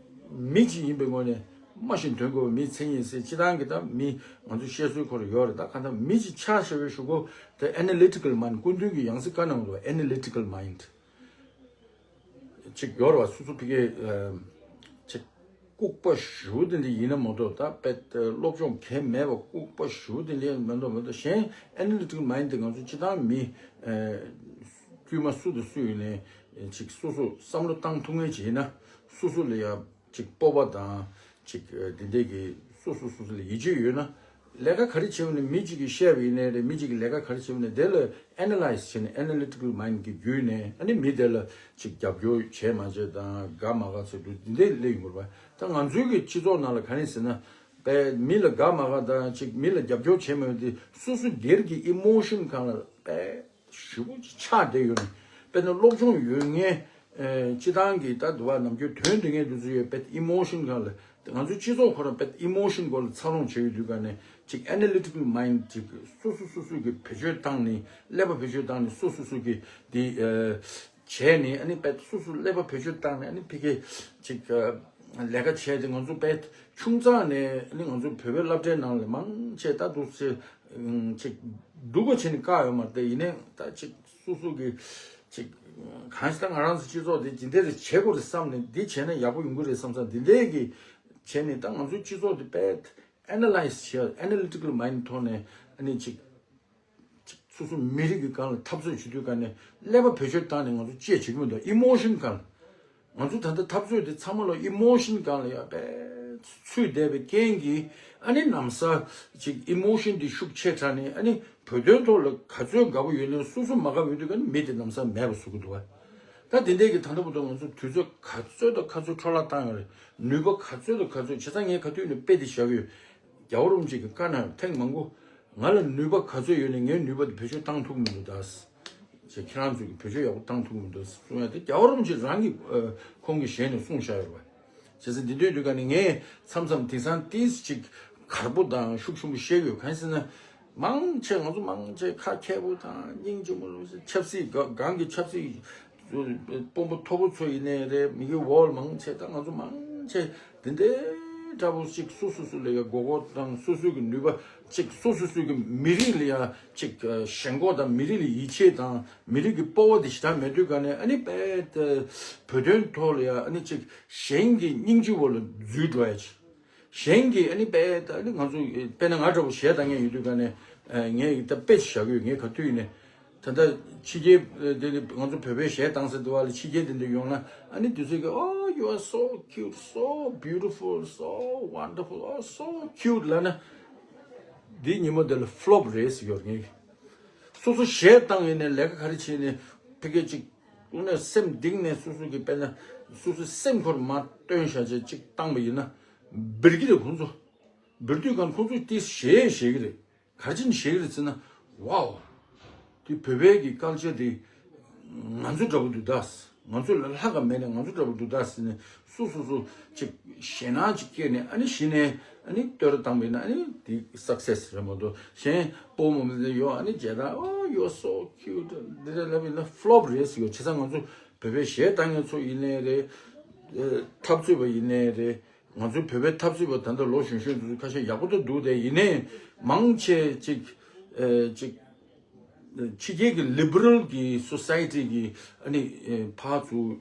མི་གཅིག་ཡིན་པའི་ངོས་ནས་མ་ཤི་ན་དོན་གོ་བའི་མི་ཚེ་ཡིན་ཟེར། སྤྱིར་བཏང་གི་ད་མི་ང་ཚོ་བཤད་སྲོལ་ཁོ་ར་ཡོད་རེད། ད་གང་ལྟར་མི་གཅིག་ཆགས་བྱས་པའི་གཞུག་གུ་དེ་ཨེ་ན་ལི་ཊི་ཀལ་མའིན་ཌི། སྐུ་མདུན་གྱི་ཡང་སྲིད་བཀའ་གནང་འདུག་ཨེ་ན་ལི་ཊི་ཀལ་མའིན་ཌི་ཅིག་ཡོད་རེད་བ། སོ་སོ་ཕ་གིའི་ཨ་ཅིག་ལྐུགས་པ་ཞེ་པོ་དེ་འདྲ་ཡིན་ན་མ་གཏོགས། ད་དཔེ་སློབ་སྦྱོང་གང་མེད་པ་ལྐུགས་པ་ཞེ་པོ་དེ་འདྲ་མ་གཏོགས། མ་གཏོགས་གཞན་ཨེ་ན་ལི་ཊི་ཀལ་མའིན་ཌི་དེ་ང་ཚོ་སྤྱིར་བཏང་མི་ཨ་དཀྱུས་མ་སུ་དང་སུ་ཡིན་ནའི་ཅིག་སོ་སོ་བསམ་བློ་བཏང་ཐུབ་མཁན་ཅིག་ཡིན་ན། སོ་སོ་ལ་ཡ་ཅིག་སྤོབས་པ་དང་ཅིག་ཨ་དེ་འདྲས་ཀྱི་སོ་སོ་སོ་སོ་ལ་ཡིད་ཆེས་ཡོད་ན། ལས་ཀ་ག་རེ་བྱེད་པ་ནི་མི་གཅིག་གིས་བཤད་པ་ཡིན་ནའི་རེད། མི་གཅིག་གིས་ལས་ཀ་ག་རེ་བྱེད་པ་ནི་དེ་ལ་ཨེ་ན་ལའི་ཛི་བྱས་ནས། ཨེ་ན་ལི་ཊི་ཀལ་མའིན་ཌི་གི་བརྒྱུད་ནས། ཨ་ནི་མི་དེ་ལ་ཅིག་རྒྱབ་སྐྱོར་བྱས་མ་བྱས་དང་དགའ་མ་དགའ་ཚོད་འདུག་འདི་འདྲས་སླེབས་ཡོང་གི་རེད་པ། ད་ང་ཚོའི་གི་སྤྱི་ཚོགས་ནང་ལ་ག་རེ་ཟེར་ན། དཔེ་མི་ལ་དགའ་མ་དགའ་དང་ཅིག་མི་ལ་རྒྱབ་སྐྱོར་བྱས་མ་བྱས་དེ་སོ་སོ་སྒེར་གྱི་ཨི་མོ་ཤན་སྒང་ལ་དཔེ་ཞེ་པོ་ཅིག་ཆགས་བསྡད་ཡོད་ནི། དཔེར་ན་སློབ་སྦྱོང་ཡོད་མཁན། ཨེ། སྤྱིར་བཏང་གི་ད་དུ་བ་ནམ་རྒྱུན་དོན་འགྲིག་མཁན་དེ་ཚོ་ཡོད། དཔེ་ཨི་མོ་ཤན་སྒང་ལ། ང་ཚོའི་སྤྱི་ཚོགས་ཁོ་རང་དཔེ་ཨི་མོ་ཤན་སྐོར་ལ་འཚར་ལོངས་བྱེད་ཡོད་དུས་ག་ནས་ཅིག་ཨེ་ན་ལི་ཊི་ཀལ་མའིན་ཌི་ཅིག་སོ་སོ་སོ་སོ་གི་བེད་སྤྱོད་བཏང་ནས། ཀླད་པ་བེད་སྤྱོད་བཏང་ནས་སོ་སོ་སོ་གི་འདི་ཨེ་བྱས་ནས། ཨ་ནི་དཔེ་སོ་སོ་ཀླད་པ་བེད་སྤྱོད་བཏང་ནས། ཨ་ནི་ཕ་གི་ཅིག་ཨེ་ལས་ཀ་བྱས་ཏེ། ང་ཚོ་དཔེ་ཆུང་ཙག་ནས། ཨ་ནི་ང་ཚོ་བོད་པའི་སློབ་གྲྭའི་ནང་ལ་མང་ཆེ་ད་འདུག་སེ་ཅིག་སྡུག་པོ་བྱས་ནས་བཀག་ཡོད་མ་རེད་དེ། ཡིན་ནའི་ད་ཅིག་སོ་སོ་གི་ཅིག་གང་ཞིག་ད་ང་རང་ཚོ་སྤྱི་ཚོགས་འདི་ཇི་འདྲ་རེ་བྱེད་དགོས་རེད་བསམ་ནས། འདི་བྱས་ན་ཡག་པོ་ཡོང་གི་རེད་བསམ་བསམ་འདི་འདྲའི་གི་བྱས་ནས། ད་ང་ཚོའི་སྤྱི་ཚོགས་འདི་དཔེ་ཨེ་ན་ལའི་ཛི་བྱས། ཨེ་ན་ལི་ཊི་ཀལ་མའིན་ཌི་ཐོག་ནས། ཨ་ནི་ཅིག་ཅིག་སོ་སོ་མི་རིགས་ཀྱི་སྒང་ལ་འཐབ་རྩོད་བྱེད་དུས་ག་ནས་ཀླད་པ་བེད་སྤྱོད་བཏང་ནས་ང་ཚོ་ཅི་བྱེད་ཀྱི་མི་འདུག་ཨི་མོ་ཤན་སྒང་ལ། ང་ཚོ་ད་ལྟ་འཐབ་རྩོད་དེ་ཚང་མ་ལ་ཨི་མོ་ཤན་སྒང་ལ་ཡ་པས་ཚུད་བསྡད་པའི་རྐྱེན་གྱིས་ཨ་ནི་ནམ་ས་ཅིག་ཨི་མོ་ཤན་དེ་ཤུགས་ཆེ་དྲགས་ནས་ཨ་ནི་བོད་དོན་ཐོག་ལ་ག་ཚོད་དགའ་པོ་ཡོད་ན་སོ་སོ་མ་དགའ་བའི་དུས་ཀ་ནི་མི་དེ་ནམ་ས་མེད་པ་བཟོ་གི་འདུག་བ། ད་དེ་འདྲས་ཀྱི་ད་ལྟ་བར་དུ་ང་ཚོ་དུས་ཚོད་ག་ཚོད་དང་ག་ཚོད་འཕྲོ་བརླག་བཏང་ཡོད་རེད། ནུས་པ་ག་ཚོད་དང་ག་ཚོད་བྱས་ཙང་ངས་ག་དུས་ནས་དཔེ་དེ་བཞག་གི་ཡོད། རྒྱལ་བ་རིན་པོ་ཆེ་གི་བཀའ་གནང་ཐེངས་མང་པོ། ང་ལ་ནུས་པ་ག་ཚོད་ཡོད་ནས་ངའི་ནུས་པ་དེ་བེད་སྤྱོད་བཏང་ཐུབ་མི་འདུག་ད། ཅེས་ཁྱེད་རང་ཚོས་ཀྱི་བེད་སྤྱོད་ཡག་པོ་བཏང་ཐུབ་མི་འདུག་གསུང་ཡ་དེ་རྒྱལ་བ་རིན་པོ་ཆེ་རང་གི་ཨ་ཁོང་གི་ཞལ་ནས་གསུངས་བཞག་ཡོད་རེད་བ། བྱས་ཙང་འདི་དུས་དུས་ག་ནས་ངས་མཚམས་མཚམས་དེང་སང་ཏིས་ཅིག་གར་པོ་དང་ཤུགས་ཆེན་པོ་བཤད་ཡོད། གང་ཡིན་ཟེར་ན། མང་ཆེ་ང་ཚོ་མང་ཆེ་ཁ་མཁས་པོ་དང་སྙིང་རྗེ་མོ་ཆབ་སྲིད་སྒང་གི་ཆབ་སྲིད་དཔོན་པོ་མཐོ་པོ་ཚོ་ཡིན་ནའི་རེད། མི་གི་འོག་ལ་མང་ཆེ་ད་ང་ཚོ་མང་ཆེ་དེ་འདྲའི་འདྲ་པོ་ཅིག་སོ་སོ་སོ་ལ་ཡ་མགོ་སྐོར་དང་སོ་སོའི་གི་ནུས་པ་ཅིག་སོ་སོ་སོའི་གི་མི་རིགས་ལ་ཡ་ཅིག་ཞེན་ཁོག་དང་མི་རིགས་ལ་ཡིད་ཆེས་དང་མི་རིགས་ཀྱི་སྤོབས་པ་དེ་ཞེ་དྲག་མེད་དུས་ག་ནས་ཨ་ནི་དཔེ་བོད་དོན་ཐོག་ལ་ཡ་ཨ་ནི་ཅིག་གཞན་གྱི་སྙིང་རྗེ་བོ་ལ་འཛུལ་འགྲོ་ཡ་ཅིག་གཞན་གྱིས་ཨ་ནི་དཔེ་ད་ནི་ང་ཚོ་དཔེར་ན་ང་འདྲ་བོ་གཞས་བཏང་མཁན་ཡོད་དུས་ག་ནས་ངས་ད་དཔེ་ཅིག་བཞག་གི་ཡོད། ངས་ག་དུས་ཡིན་ནས་ད་ལྟ་ཕྱི་རྒྱལ་དེ་ནི་ང་ཚོ་བོད་པའི་གཞས་བཏང་ཟེར་འདུག་བ་ལ་ཕྱི་རྒྱལ་དེ་འདྲ་ཡོང་ན་ཨ་ནི་དུས་ཚོད་ཀྱི Oh, you are so cute, so beautiful, so wonderful, oh, so cute ལབ་ན། འདི་ཉིན་མོ་དེ་ལ་ཕློབ་རེད་ཟེར་ཡོད་ངས། སོ་སོ་གཞས་བཏང་ཡིན་ནས་ལས་ཀ་ག་རེ་བྱས་ནས་ཕ་གི་ཅིག་དངོས་གནས་སེམས་གཏིང་ནས་སོ་སོ་གི་དཔེར་ན་སོ་སོའི་སེམས་ཁོར་མ་བཏོན་བཞག་བྱས་ཅིག་བཏང་པ་ཡིན་ན་འབུལ་གི་རེད། ཁོང་ཚོ་འབུལ་དུས་གང་ཁོང་ཚོས་ཏིས་གཞས་བཞེས་གི་རེད། ག་རེ་བྱས་ནས་བཞེས་གི་རེད་ཟེར་ན། Wow, དེ་བོད་པའི་གི་ཀལ་ཅར་དེ་ང་ཚོ་འདྲ་པོ་འདུག་ད། ང་ཚོ་ལ་ལྷག་ག་མེད་ནས་ང་ཚོ་འདྲ་པོ་འདུག་ད་ཟེར་ནས་སོ་སོ་སོ་ཅིག་ཞེད་སྣང་ཅིག་སྐྱེས་ནས་ཨ་ནི་གཞི་ནས་ཨ་ནི་བསྟོད་ར་བཏང་བ་ཡིན་ན་ཨ་ནི་དེ་སག་སེ་སི་རེད་མ་གཏོགས་གཞན་སྤོ་མོ་མི་ཡོད་ཨ་ནི་བྱས་ད། Oh, you are so cute འདི་འདྲ་ལབ་ཡིན་ན་ཕློབ་རེད་ཟེར་ཡོད། བྱས་ཙང་ང་ཚོ་བོད་པའི་གཞས་བཏང་མཁན་ཚོ་ཡིན་ནའི་རེད། འཐབ་རྩོད་པ་ཡིན་ནའི་རེད། ང་ཚོའི་བོད་པའི་འཐབ་རྩོད་པ་ད་ལྟ་ལོ་གཞོན་གཞོན་དེ་ཚོ་ཁ་ཤས་ཡག་པོ་ད་འདུག་དེ་ཡིན་ནའི་མང་ཆེ་ཅིག་ཅིག་ཕྱི་རྒྱལ་གྱི་ལི་བྷི་རལ་གྱི་སོ་སའི་ཊི་གི་ཨ་ནི་ཕར་ཚུར་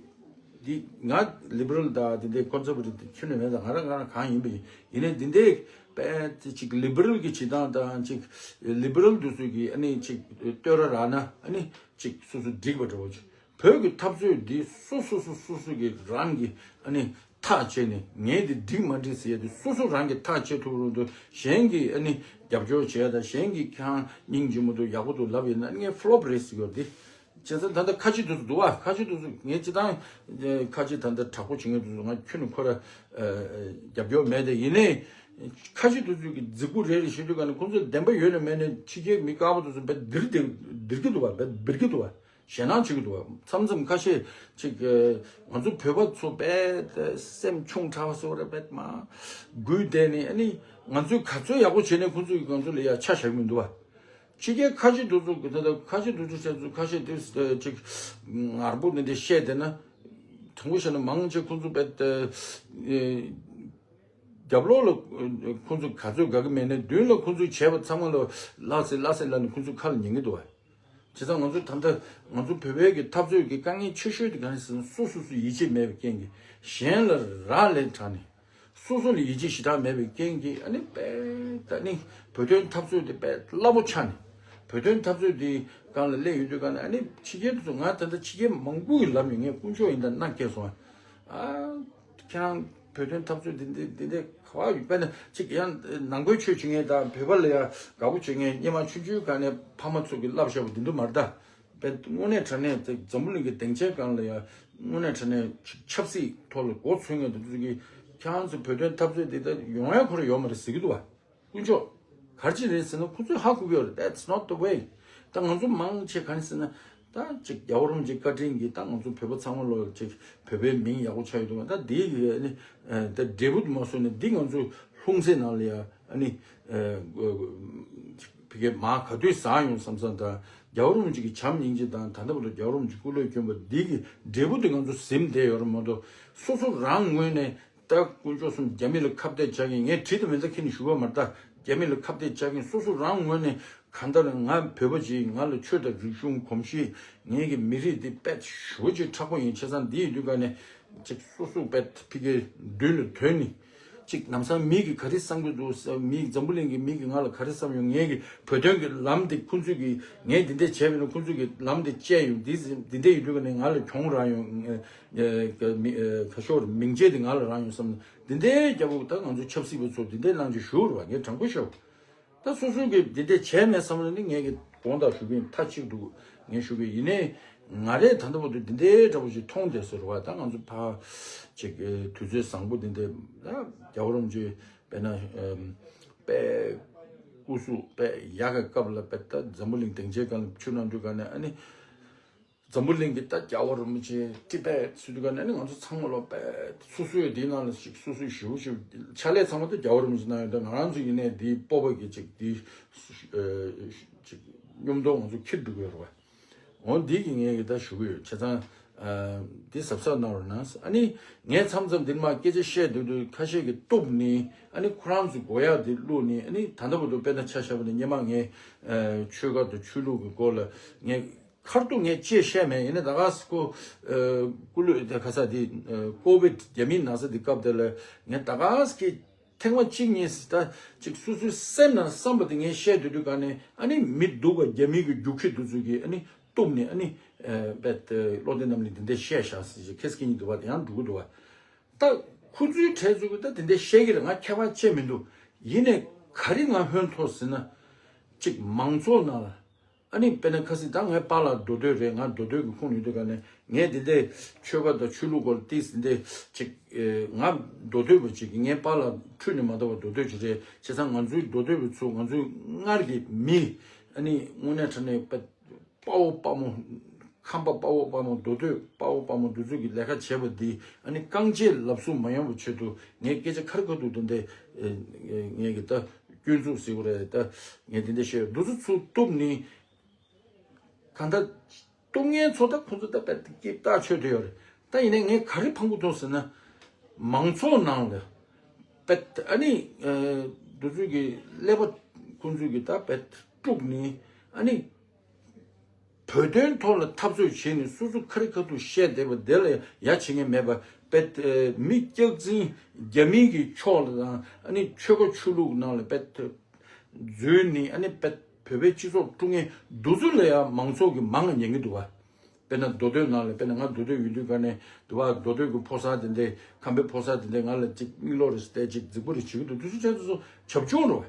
འདི་ང་ལི་བྷི་རལ་དང་དེ་འདྲའི་ཀོན་སར་ཝེ་ཊིབ་དེ་ཁྱོན་ནས་མེད། ད་ང་རང་ང་རང་གང་ཡིན་པ་ཡིན། ཡིན་ནའི་འདི་འདྲའི་དཔེ་ཅིག་ལི་བྷི་རལ་གྱི་བྱེད་སྟངས་དང་ཅིག་ལི་བྷི་རལ་དེ་ཚོ་གི་ཨ་ནི་ཅིག་བསྟོད་ར་རག་ན་ཨ་ནི་ཅིག་སོ་སོ་འགྲིག་པ་འདྲ་བོ་ཅིག་བོད་ཀྱི་འཐབ་རྩོད་འདི་སོ་སོ་སོ་སོ་སོ་གི་རང་གི་ཨ་ནི་ཐག་བཅད་ནས་ངས་འདི་འགྲིག་མ་འགྲིག་ཟེར་ཡ་དེ་སོ་སོ་རང་གིས་ཐག་བཅད་ཐུབ་རུང་དུ་གཞན་གྱིས་ཨ་ནི་རྒྱབ་སྐྱོར་བྱས་དང་གཞན་གྱིས་ཁྱང་སྙིང་རྗེ་མོ་འདུག་ཡག་པོ་འདུག་ལབ་ཡིན་ན་ངས་ཕློབ་རེད་ཟེར་གྱི་ཡོད། འདི་བྱས་ཙང་ད་ལྟ་ཁ་ཆེ་དེ་ཚོ་འདུག་བ། ཁ་ཆེ་དེ་ཚོ་ངས་སྤྱི་བཏང་ཁ་ཆེ་ད་ལྟ་དྲག་པོ་བྱེད་མཁན་དེ་ཚོ་ང་ཁྱོན་ནས་ཁོ་ར་རྒྱབ་སྐྱོར་མེད། དེ་ཡིན་ནའི་ཁ་ཆེ་དེ་ཚོ་གི་རྫིག་པོ་རེད་རེད་ཞུ་དུས་ག་ནས་ཁོང་ཚོ་བདེན་པ་ཡོད་ནས་མེད་ནས་ཕྱི་རྒྱལ་མི་དཀར་པོ་དེ་ཚོ་བེད་འདིར་འདིར་འདིར་གི་འདུག་བ། བེད་འབིར་གི་འདུག་བ། ཞེད་སྣང་བྱེད་ཀྱི་འདུག་བ། མཚམས་མཚམས་ཁ་ཤས་ཅིག་ང་ཚོ་བོད་པ་ཚོ་དཔེ་སེམས་ཆུང་དྲགས་པ་བཟོ་རེད། དཔེ་མ་སྒུལ་བསྡད་ནས་ཨ་ནི་ང་ཚོས་ག་ཚོད་ཡག་པོ་བྱས་ནས་ཁོ་ཚོས་ང་ཚོ་ལ་ཡ་ཆ་བཞག་གི་མི་འདུག་བ། ཕྱི་རྒྱལ་ཁ་ཆེ་དེ་ཚོ་གི་ད་ལྟ་ཁ་ཆེ་དེ་ཚོ་བཤད་ཚོ་ཁ་ཤས་དེ་ཅིག་ངར་པོ་ནས་དེ་བཤད་བསྡད་ན་དྲང་པོ་བཤད་ན་མང་ཆེ་ཁོ་ཚོ་དཔེ་རྒྱབ་ལོགས་ལ་ཁོ་ཚོ་ག་ཚོད་དགའ་གི་མེད་ནས་མདུན་ལ་ཁོ་ཚོས་བྱས་པ་ཚང་མ་ལ་ལགས་སེ་ལགས་སེ་ལབ་ནས་ཁོ་ཚོའི་ཁ་ལ་ཉན་གི་འདུག་བ། བྱས་ཙང་ང་ཚོ་ད་ལྟ་ང་ཚོ་བོད་པའི་གི་འཐབ་རྩོད་ཀྱི་དཀའ་ངལ་ཆེ་ཤོས་དེ་ག་རེ་ཟེར་ན་སོ་སོ་སོ་ཡིད་ཆེས་མེད་པའི་རྐྱེན་གྱིས་གཞན་ལ་རག་ལས་དྲགས་ནས་སོ་སོ་ལ་ཡིད་ཆེས་ཞེ་དྲག་མེད་པའི་རྐྱེན་གྱིས་ཨ་ནི་དཔེ་ད་ནི་བོད་དོན་འཐབ་རྩོད་དེ་དཔེ་སླ་པོ་ཆགས་ནས་བོད་དོན་འཐབ་རྩོད་དེ་སྒང་ལ་སླེབས་ཡོང་དུས་ག་ནས་ཨ་ནི་ཕྱི་རྒྱལ་དུ་ང་ད་ལྟ་ཕྱི་རྒྱལ་མང་པོ་གི་ལབ་ཡོད། ངས་དཀོན་མཆོག་ཡིན་ད་མནའ་སྐྱེལ་སོང་ཨ། ཁྱེད་རང་བོད་དོན་འཐབ་རྩོད་འདི་འདི་འདི་འདི་ག་བ་ཡོད་པས་ན་ཅིག་ཡང་ནང་པའི་ཆོས་བྱེད་མཁན་དང་བོད་པ་ལ་ཡང་དགའ་པོ་བྱེད་མཁན་སྔོན་མ་ཆུང་ཆུང་སྒང་ནས་ཕ་མ་ཚོ་གིས་བསླབ་བཞག་པ་འདི་འདུག་མ་རེད་ད། དཔེ་དངོས་གནས་དྲང་གནས་དེ་འཛམ་བུ་གླིང་གི་སྡིངས་ཆའི་སྒང་ལ་ཡང་དངོས་གནས་དྲང་གནས་ཆབ་སྲིད་ཐོག་ལ་མགོ་འཚོས་མཁན་དེ་ཚོ་གིས་ཁྱེད་རང་ཚོ་བོད་དོན་འཐབ་རྩོད་འདི་ལྟར་ཡོང་ཡ་ཁོ་རང་ཡོད་མ་རེད་ཟེར་གྱི་འདུག་བ། དཀོན་མཆོག་ག་རེ་བྱས་རེད་ཟེར་ན་ཁོ་ཚོས་ཧ་གོ་གི་ཡོད་རེད། That's not the way. ད་ང་ཚོ་མང་ཆེ་ག་རེ་ཟེར་ན་ད་ཅིག་རྒྱལ་བ་རིན་པོ་ཆེ་བཀའ་དྲིན་གྱིས་ད་ང་ཚོ་བོད་པ་ཚང་མ་ལོ་ཅིག་བོད་པའི་མིང་ཡག་པོ་ཆགས་ཡོད་འདུག་ད་འདི་ནི་ད་འབྲས་བུ་དུ་མ་སོང་ནས་འདི་ང་ཚོ་ལྷུང་བཟེད་ནང་ལ་ཡ་ཨ་ནི་ཕ་གི་མ་ག་དུས་ཟ་ཡོང་བསམ་བསམ་ད་རྒྱལ་བ་རིན་པོ་ཆེ་གི་བྱམས་སྙིང་རྗེ་དང་ད་ལྟ་བར་དུ་རྒྱལ་བ་རིན་པོ་ཆེ་སྐུ་ལས་བསྐྱོན་པ་འདི་གི་འབྲས་བུ་དེ་ང་ཚོ་ཟིན་བསྡད་ཡོད་རེད་མ་གཏོགས་སོ་སོ་རང་ངོས་ནས། ད་དཀོན་མཆོག་གསུམ་རྒྱ་མི་ལ་ཁ་གཏད་བཅག་གིན་ངས་བྲིས་དང་མི་འདྲ་ཁྱེད་ནས་ཞུ་བ་མ་རེད་ད། རྒྱ་མི་ལ་ཁ་གཏད་བཅག་གིན་སོ་སོ་རང་ངོས་ནས་གང་ལྟར་ང་བོད་པ་ཅིག་ང་ལ་ཆོས་དང་རིག་གཞུང་གོམས་གཤིས་ངེད་ཀྱི་མི་རིགས་འདི་དཔེ་ཞུ་ཅིག་མཁྲེགས་པོ་ཡིན་བྱས་ཙང་འདི་ཡི་དུས་ག་ནས་ཅིག་སོ་སོ་དཔེ་ཕི་གའི་མདུན་ལ་དོན་ནི་ ཅིག་ལམ་སང་མི་གིས་ག་རེ་བསམ་གྱི་འདུག་ཟེར། མི་འཛམ་བུ་གླིང་གི་མི་གིས་ང་ལ་ག་རེ་བསམ་ཡོང་། ངས་ཀྱི་བོད་དོན་གྱི་ལམ་དེ་ཁོང་ཚོས་ཀྱི་ངས་འདི་འདྲས་བྱས་པ་ཡིན་ན་ཁོང་ཚོས་ཀྱི་ལམ་དེ་བཅད་ཡོང་། འདི་འདི་འདྲས་ཡིན་དུས་ཀ་ནས་ང་ལ་གྱོང་རག་ཡོང་། ཨ་ཨ་མི་ཨ་ཁ་ཤོར་མིང་རྗེས་དེ་ང་ལ་རག་ཡོང་བསམ་ནས་འདི་འདྲས་རྒྱབ་པོ། ད་ང་ཚོ་ཆབ་སྲིད་པ་ཚོ་འདི་འདྲས་གནང་རྒྱུ་ཞུ་རུ་བ་ངས་དྲང་པོ་ཤོད། ད་སོ་སོ་གི་འདི་འདྲས་བྱས་མེད་བསམ་ན་ནི་ངས་ཀྱི་དགོངས་དག་ཞུ་གི་ཡིན། མཐའ་གཅིག་ཏུ་ངས་ཞུ་གི་ཡིན་ནའི་ང་རས་ད་ལྟ་བར་དུ་འདི་འདྲའི་འདྲ་པོ་ཞིག་མཐོང་བསྡད་ཟེར་བ། ད་ང་ཚོ་ཕ་ཅིག་དུས་ཚོད་བཟང་པོ་འདི་འདྲའི་ད་རྒྱལ་བ་རིན་པོ་ཆེ་དཔེར་ན་ཨམ་དཔེ་སྐུ་གཟུགས་དཔེ་ཡག་གི་སྐབས་ལ་དཔེ་ད་འཛམ་བུ་གླིང་སྡིངས་ཆའི་སྒང་ལ་ཆུ་ནང་དུས་ག་ནས་ཨ་ནི། འཛམ་བུ་གླིང་གི་ད་རྒྱལ་བ་རིན་པོ་ཆེ་ཊི་པེཊ་ཟེར་དུས་ག་ནས་ཨ་ནི་ང་ཚོ་ཚང་མ་ལོ་དཔེ་སོ་སོའི་འདིའི་ནང་ལ་ཞིག་སོ་སོའི་ཞེ་པོ་ཞིག་ཕྱག་ལས་ཚང་མ་ད་རྒྱལ་བ་རིན་པོ་ཆེ་གནང་ཡོད། ད་ང་རང་ཚོ་ཡིན་ནའི་འདིའི་སྤོབས་པ་གི་ཅིག་འདི་ཅིག་སྙོམས་འདོགས་ང་ཚོ་འཁྱེར་འགྲོ་གི་ཡོད་རེད་བ། འོ་འདི་གི་ངས་གི་ད་ཞུ་གི་ཡོད། བྱས་ཙང་འདི་གཟབ་གཟབ་གནང་རོགས་གནང་། ཨ་ནི་ངས་མཚམས་མཚམས་འདིར་མ་སྐད་ཆ་བཤད་སྡོད་དུས་ཁ་ཤས་ཀྱིས་གཏུབ་ནི་ཨ་ནི་ཁོ་རང་ཚོའི་མགོ་ཡག་འདི་བླུགས་ནི། ཨ་ནི་ད་ལྟ་བར་དུ་དཔེར་ན་ཆ་བཞག་པ་ནི་སྔོན་མ་ངས་ཆོལ་ཁ་དང་ཆོས་ལུགས་ཀྱི་སྐོར་ལ་ངས་ཁར་ཐུག་ངས་ཅེས་བཤད་མེད། ཡིན་ན་ད་ག་སེ་ཁོ་སྐུ་ལུས་དེ་ཁ་ས་དེ་ཀོ་བིད་རྒྱ་མིའི་ན་ཚ་དེ་སྐབས་དེ་ལ་ངས་ད་ག་སེ་ཀྱི་ཐེངས་མ་གཅིག་གཉིས་སི་ད་ཅིག་སོ་སོའི་སེམས་ནང་བསམ་པ་དེ་ངས་བཤད་སྡོད་དུས་ག་ནས་ཨ་ནི་མི་སྡུག་ག་རྒྱ་མི་གི་རྒྱུག་ཁྱི་དེ་ཚོ་གིས་ཨ་ནི་གཏུབ་ནས་ཨ་ནི་བལ་བློ་བདེ་རྣམ་གླིང་དེ་འདྲས་བཤད་བཞག་ཟེར་ཁེ་སི་ཁེ་ཉིན་འདུག་བ། དེ་ཡང་འགྲོ་གི་འདུག་བ། ད་ཁོ་ཚོའི་གྲས་ཚོ་གིས་ད་དེ་འདྲས་བཤད་ཀྱི་རེད། ང་ཁྱད་པར་ཅི་མི་འདུག། ཡིན་ནས་ག་རེ་ང་ཧོན་ཐོར་ཟེར་ན་ཅིག་མང་ཚོགས་ནང་ལ། ཨ་ནི་དཔེར་ན་ཁ་སང་ད་ངའི་པཱ་ལགས་མདོ་སྟོད་རེད། ང་མདོ་སྟོད་ཀྱི་ཁོངས་ཡོད་དུས་ག་ནས་ངས་འདི་འདྲའི་ཆོལ་ཁ་དང་ཆོས་ལུགས་སྐོར་ཏིས་འདི་འདྲའི་ཅིག་ཨེ་ང་མདོ་སྟོད་པ་ཅིག་གི་ངའི་པཱ་ལགས་འཁྲུལ་ནས་མ་གཏོགས་པ་མདོ་སྟོད་ཅིག་རེད། བྱས་ཙང་ང་ཚོའི་མདོ་སྟོད་པ་ཚོ་ང་ཚོའི་སྔར་གྱི་མི་ཨ་ནི་དངོས་གནས་དྲང་གནས་དཔའ་དཔའ་བོ་དཔའ་མོ་ཁམས་པ་དཔའ་བོ་དཔའ་མོ་མདོ་སྟོད་དཔའ་བོ་དཔའ་མོ་འདི་ཚོ་གི་ལས་ཀ་བྱས་པ་འདི་ཨ་ནི་རྐང་རྗེས་ལབ་སུ་མ་ཡོང་བའི་ཆེད་དུ་ངས་སྐད་ཆ་ཁ་རི་ཁ་ཐུག་འདི་འདྲའི་ངས་ཀྱི་ད་སྐྱོན་འཛུགས་ཟེར་བ་རེད། ད་ངས་འདི་འདྲ་བཤད། འདི་ཚོ་ཚུར་གཏུབ་ནི། གང་ལྟར་གཏུབ་མཁན་ཚོ་ད་ཁོང་ཚོ་ད་དཔེ་སྐྱིད་ཐག་ཆོད་དེ་ཡོད་རེད། ད་ཡིན་ནའི་ངས་ག་རེ་ཕངས་པོ་མཐོང་ཟེར་ན། མང་ཚོགས་ནང་ལ་དཔེ་ཨ་ནི་འདི་ཚོ་གི་ཀླད་པ་ཁོང་ཚོ་གི་ད་དཔེ་དཀྲུགས་ནི་ཨ་ནི་བོད་དོན་ཐོག་ལ་འཐབ་རྩོད་བྱས་ནས་སོ་སོ་ཁ་རི་ཁ་ཐུག་བཤད་བསྡད་པ་དེ་ལ་ཡ་བྱེད་མཁན་མེད་པ། དཔེ་མི་སྐྱག་རྫུན་རྒྱ་མི་གི་ཕྱོགས་ལ་དང་ཨ་ནི་ཆོལ་ཁ་ཆོས་ལུགས་ནང་ལ་དཔེ་འཛུལ་ནི་ཨ་ནི་བོད་པའི་སྤྱི་ཚོགས་དཀྲུག་མཁན་འདི་ཚོ་ལ་ཡང་མང་ཚོགས་ཀྱིས་མང་ང་ཉན་གྱི་འདུག་བ། དཔེར་ན་མདོ་སྟོད་ནང་ལ་དཔེར་ན་ང་མདོ་སྟོད་ཡོད་དུས་ག་ནས་འདུག་བ། མདོ་སྟོད་ཀྱི་ཕོ་གསར་དེ་འདྲས་ཁམས་པའི་ཕོ་གསར་དེ་འདྲས་ང་ལ་ཅིག་མིག་ལོག་རེ་བལྟས་ཅིག་རྫིག་པོ་རེ་བྱེད་ཀྱི་འདུག། འདི་ཚོ་བྱས་ཚོ་བྱབ་ཆུང་རེད་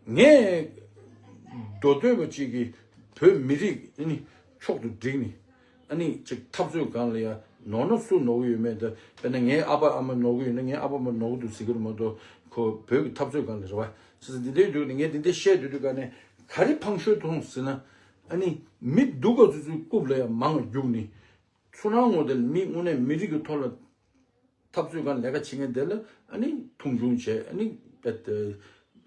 བ། ངས་མདོ་སྟོད་པ་ཅིག་གིས་བོད་མི་རིགས་ཨ་ནི་མཆོག་ཏུ་བསྒྲིགས་ནས་ཨ་ནི་ཅིག་འཐབ་རྩོད་སྒང་ལ་ཡང་ནོར་ན་སུ་ནོར་གི་ཡོད་མེད་དེ། དཔེར་ན་ངའི་ཨ་ཕ་ཨ་མ་ནོར་གི་ཡོད་ན་ངའི་ཨ་ཕ་ཨ་མ་ནོར་གི་འདུག་ཟེར་གི་རེད་མ་གཏོགས་ཁོ་བོད་ཀྱི་འཐབ་རྩོད་སྒང་ལ་རེད་བ། ཟེར་ཟེར་འདི་འདྲའི་འདུག་ནས་ངས་འདི་འདྲའི་བཤད་སྡོད་དུས་ག་ནས་ག་རེ་ཕངས་ཤོས་མཐོང་ཟེར་ན། ཨ་ནི་མི་སྡུག་ག་ཚོད་ཚོད་རྐུབ་ལ་ཡང་མང་རྒྱུག་ནི། ཚུར་སྣང་ངོ་དེ་ལ་མི་དངོས་གནས་མི་རིགས་ཀྱི་ཐོག་ལ་འཐབ་རྩོད་སྒང་ལས་ཀ་བྱེད་མཁན་དེ་ལ་ཨ་ནི་མཐོང་ཆུང་བྱས། ཨ་ནི་དཔེ་ད་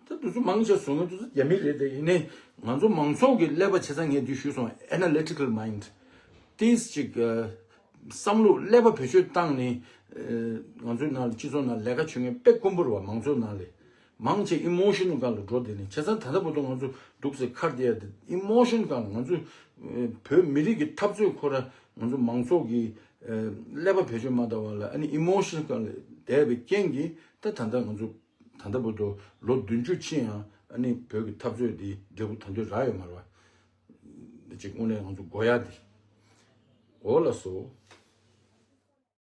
དུས་ཚོད་མང་ཆེ་བཟོ་མཁན་དུས་ཚོད་རྒྱ་མི་རེད་དེ། ཡིན་ནའི་ང་ཚོ་མང་ཚོགས་ཀྱི་ཀླད་པ་བྱས་ཙང་ངས་འདི་ཞུས་སོང་། Analytical mind ཏིས་ཅིག་བསམ་བློ་ཀླད་པ་བེད་སྤྱོད་བཏང་ནས་ང་ཚོའི་ནང་ལ་སྤྱི་ཚོགས་ནང་ལས་ཀ་བྱེད་མཁན་དཔེ་དཀོན་པོ་རེད་བ། མང་ཚོགས་ནང་ལས། མང་ཆེ་emotional སྒང་ལ་འགྲོ་བསྡད་ནས། བྱས་ཙང་ད་ལྟ་བར་དུ་ང་ཚོ་འདུག་སེ་ཁར་བསྡད་ཡ་དེ་emotional སྒང་ལ། ང་ཚོ་ཨེ་བོད་མི་རིགས་ཀྱི་འཐབ་རྩོད་ཁོ་ར་ང་ཚོ་མང་ཚོགས་ཀྱི་ཨེ་ཀླད་པ་བེད་སྤྱོད་མ་བཏང་བ་ལ་ཨ་ནི་emotional སྒང་ལ་བསྡད་པའི་རྐྱེན་གྱིས་ད་ད་ལྟ་ང་ཚོ་ད་ལྟ་བར་དུ་ལོ་བདུན་ཅུ་ཕྱིན་ཡང་ཨ་ནི་བོད་ཀྱི་འཐབ་རྩོད་འདི་འབྲས་བུ་ད་དུང་རག་ཡོད་མ་རེད་བ། འདི་ཅིག་དངོས་གནས་ང་ཚོ་དགོས་ཡ་འདི། འོ་ལགས་སོ།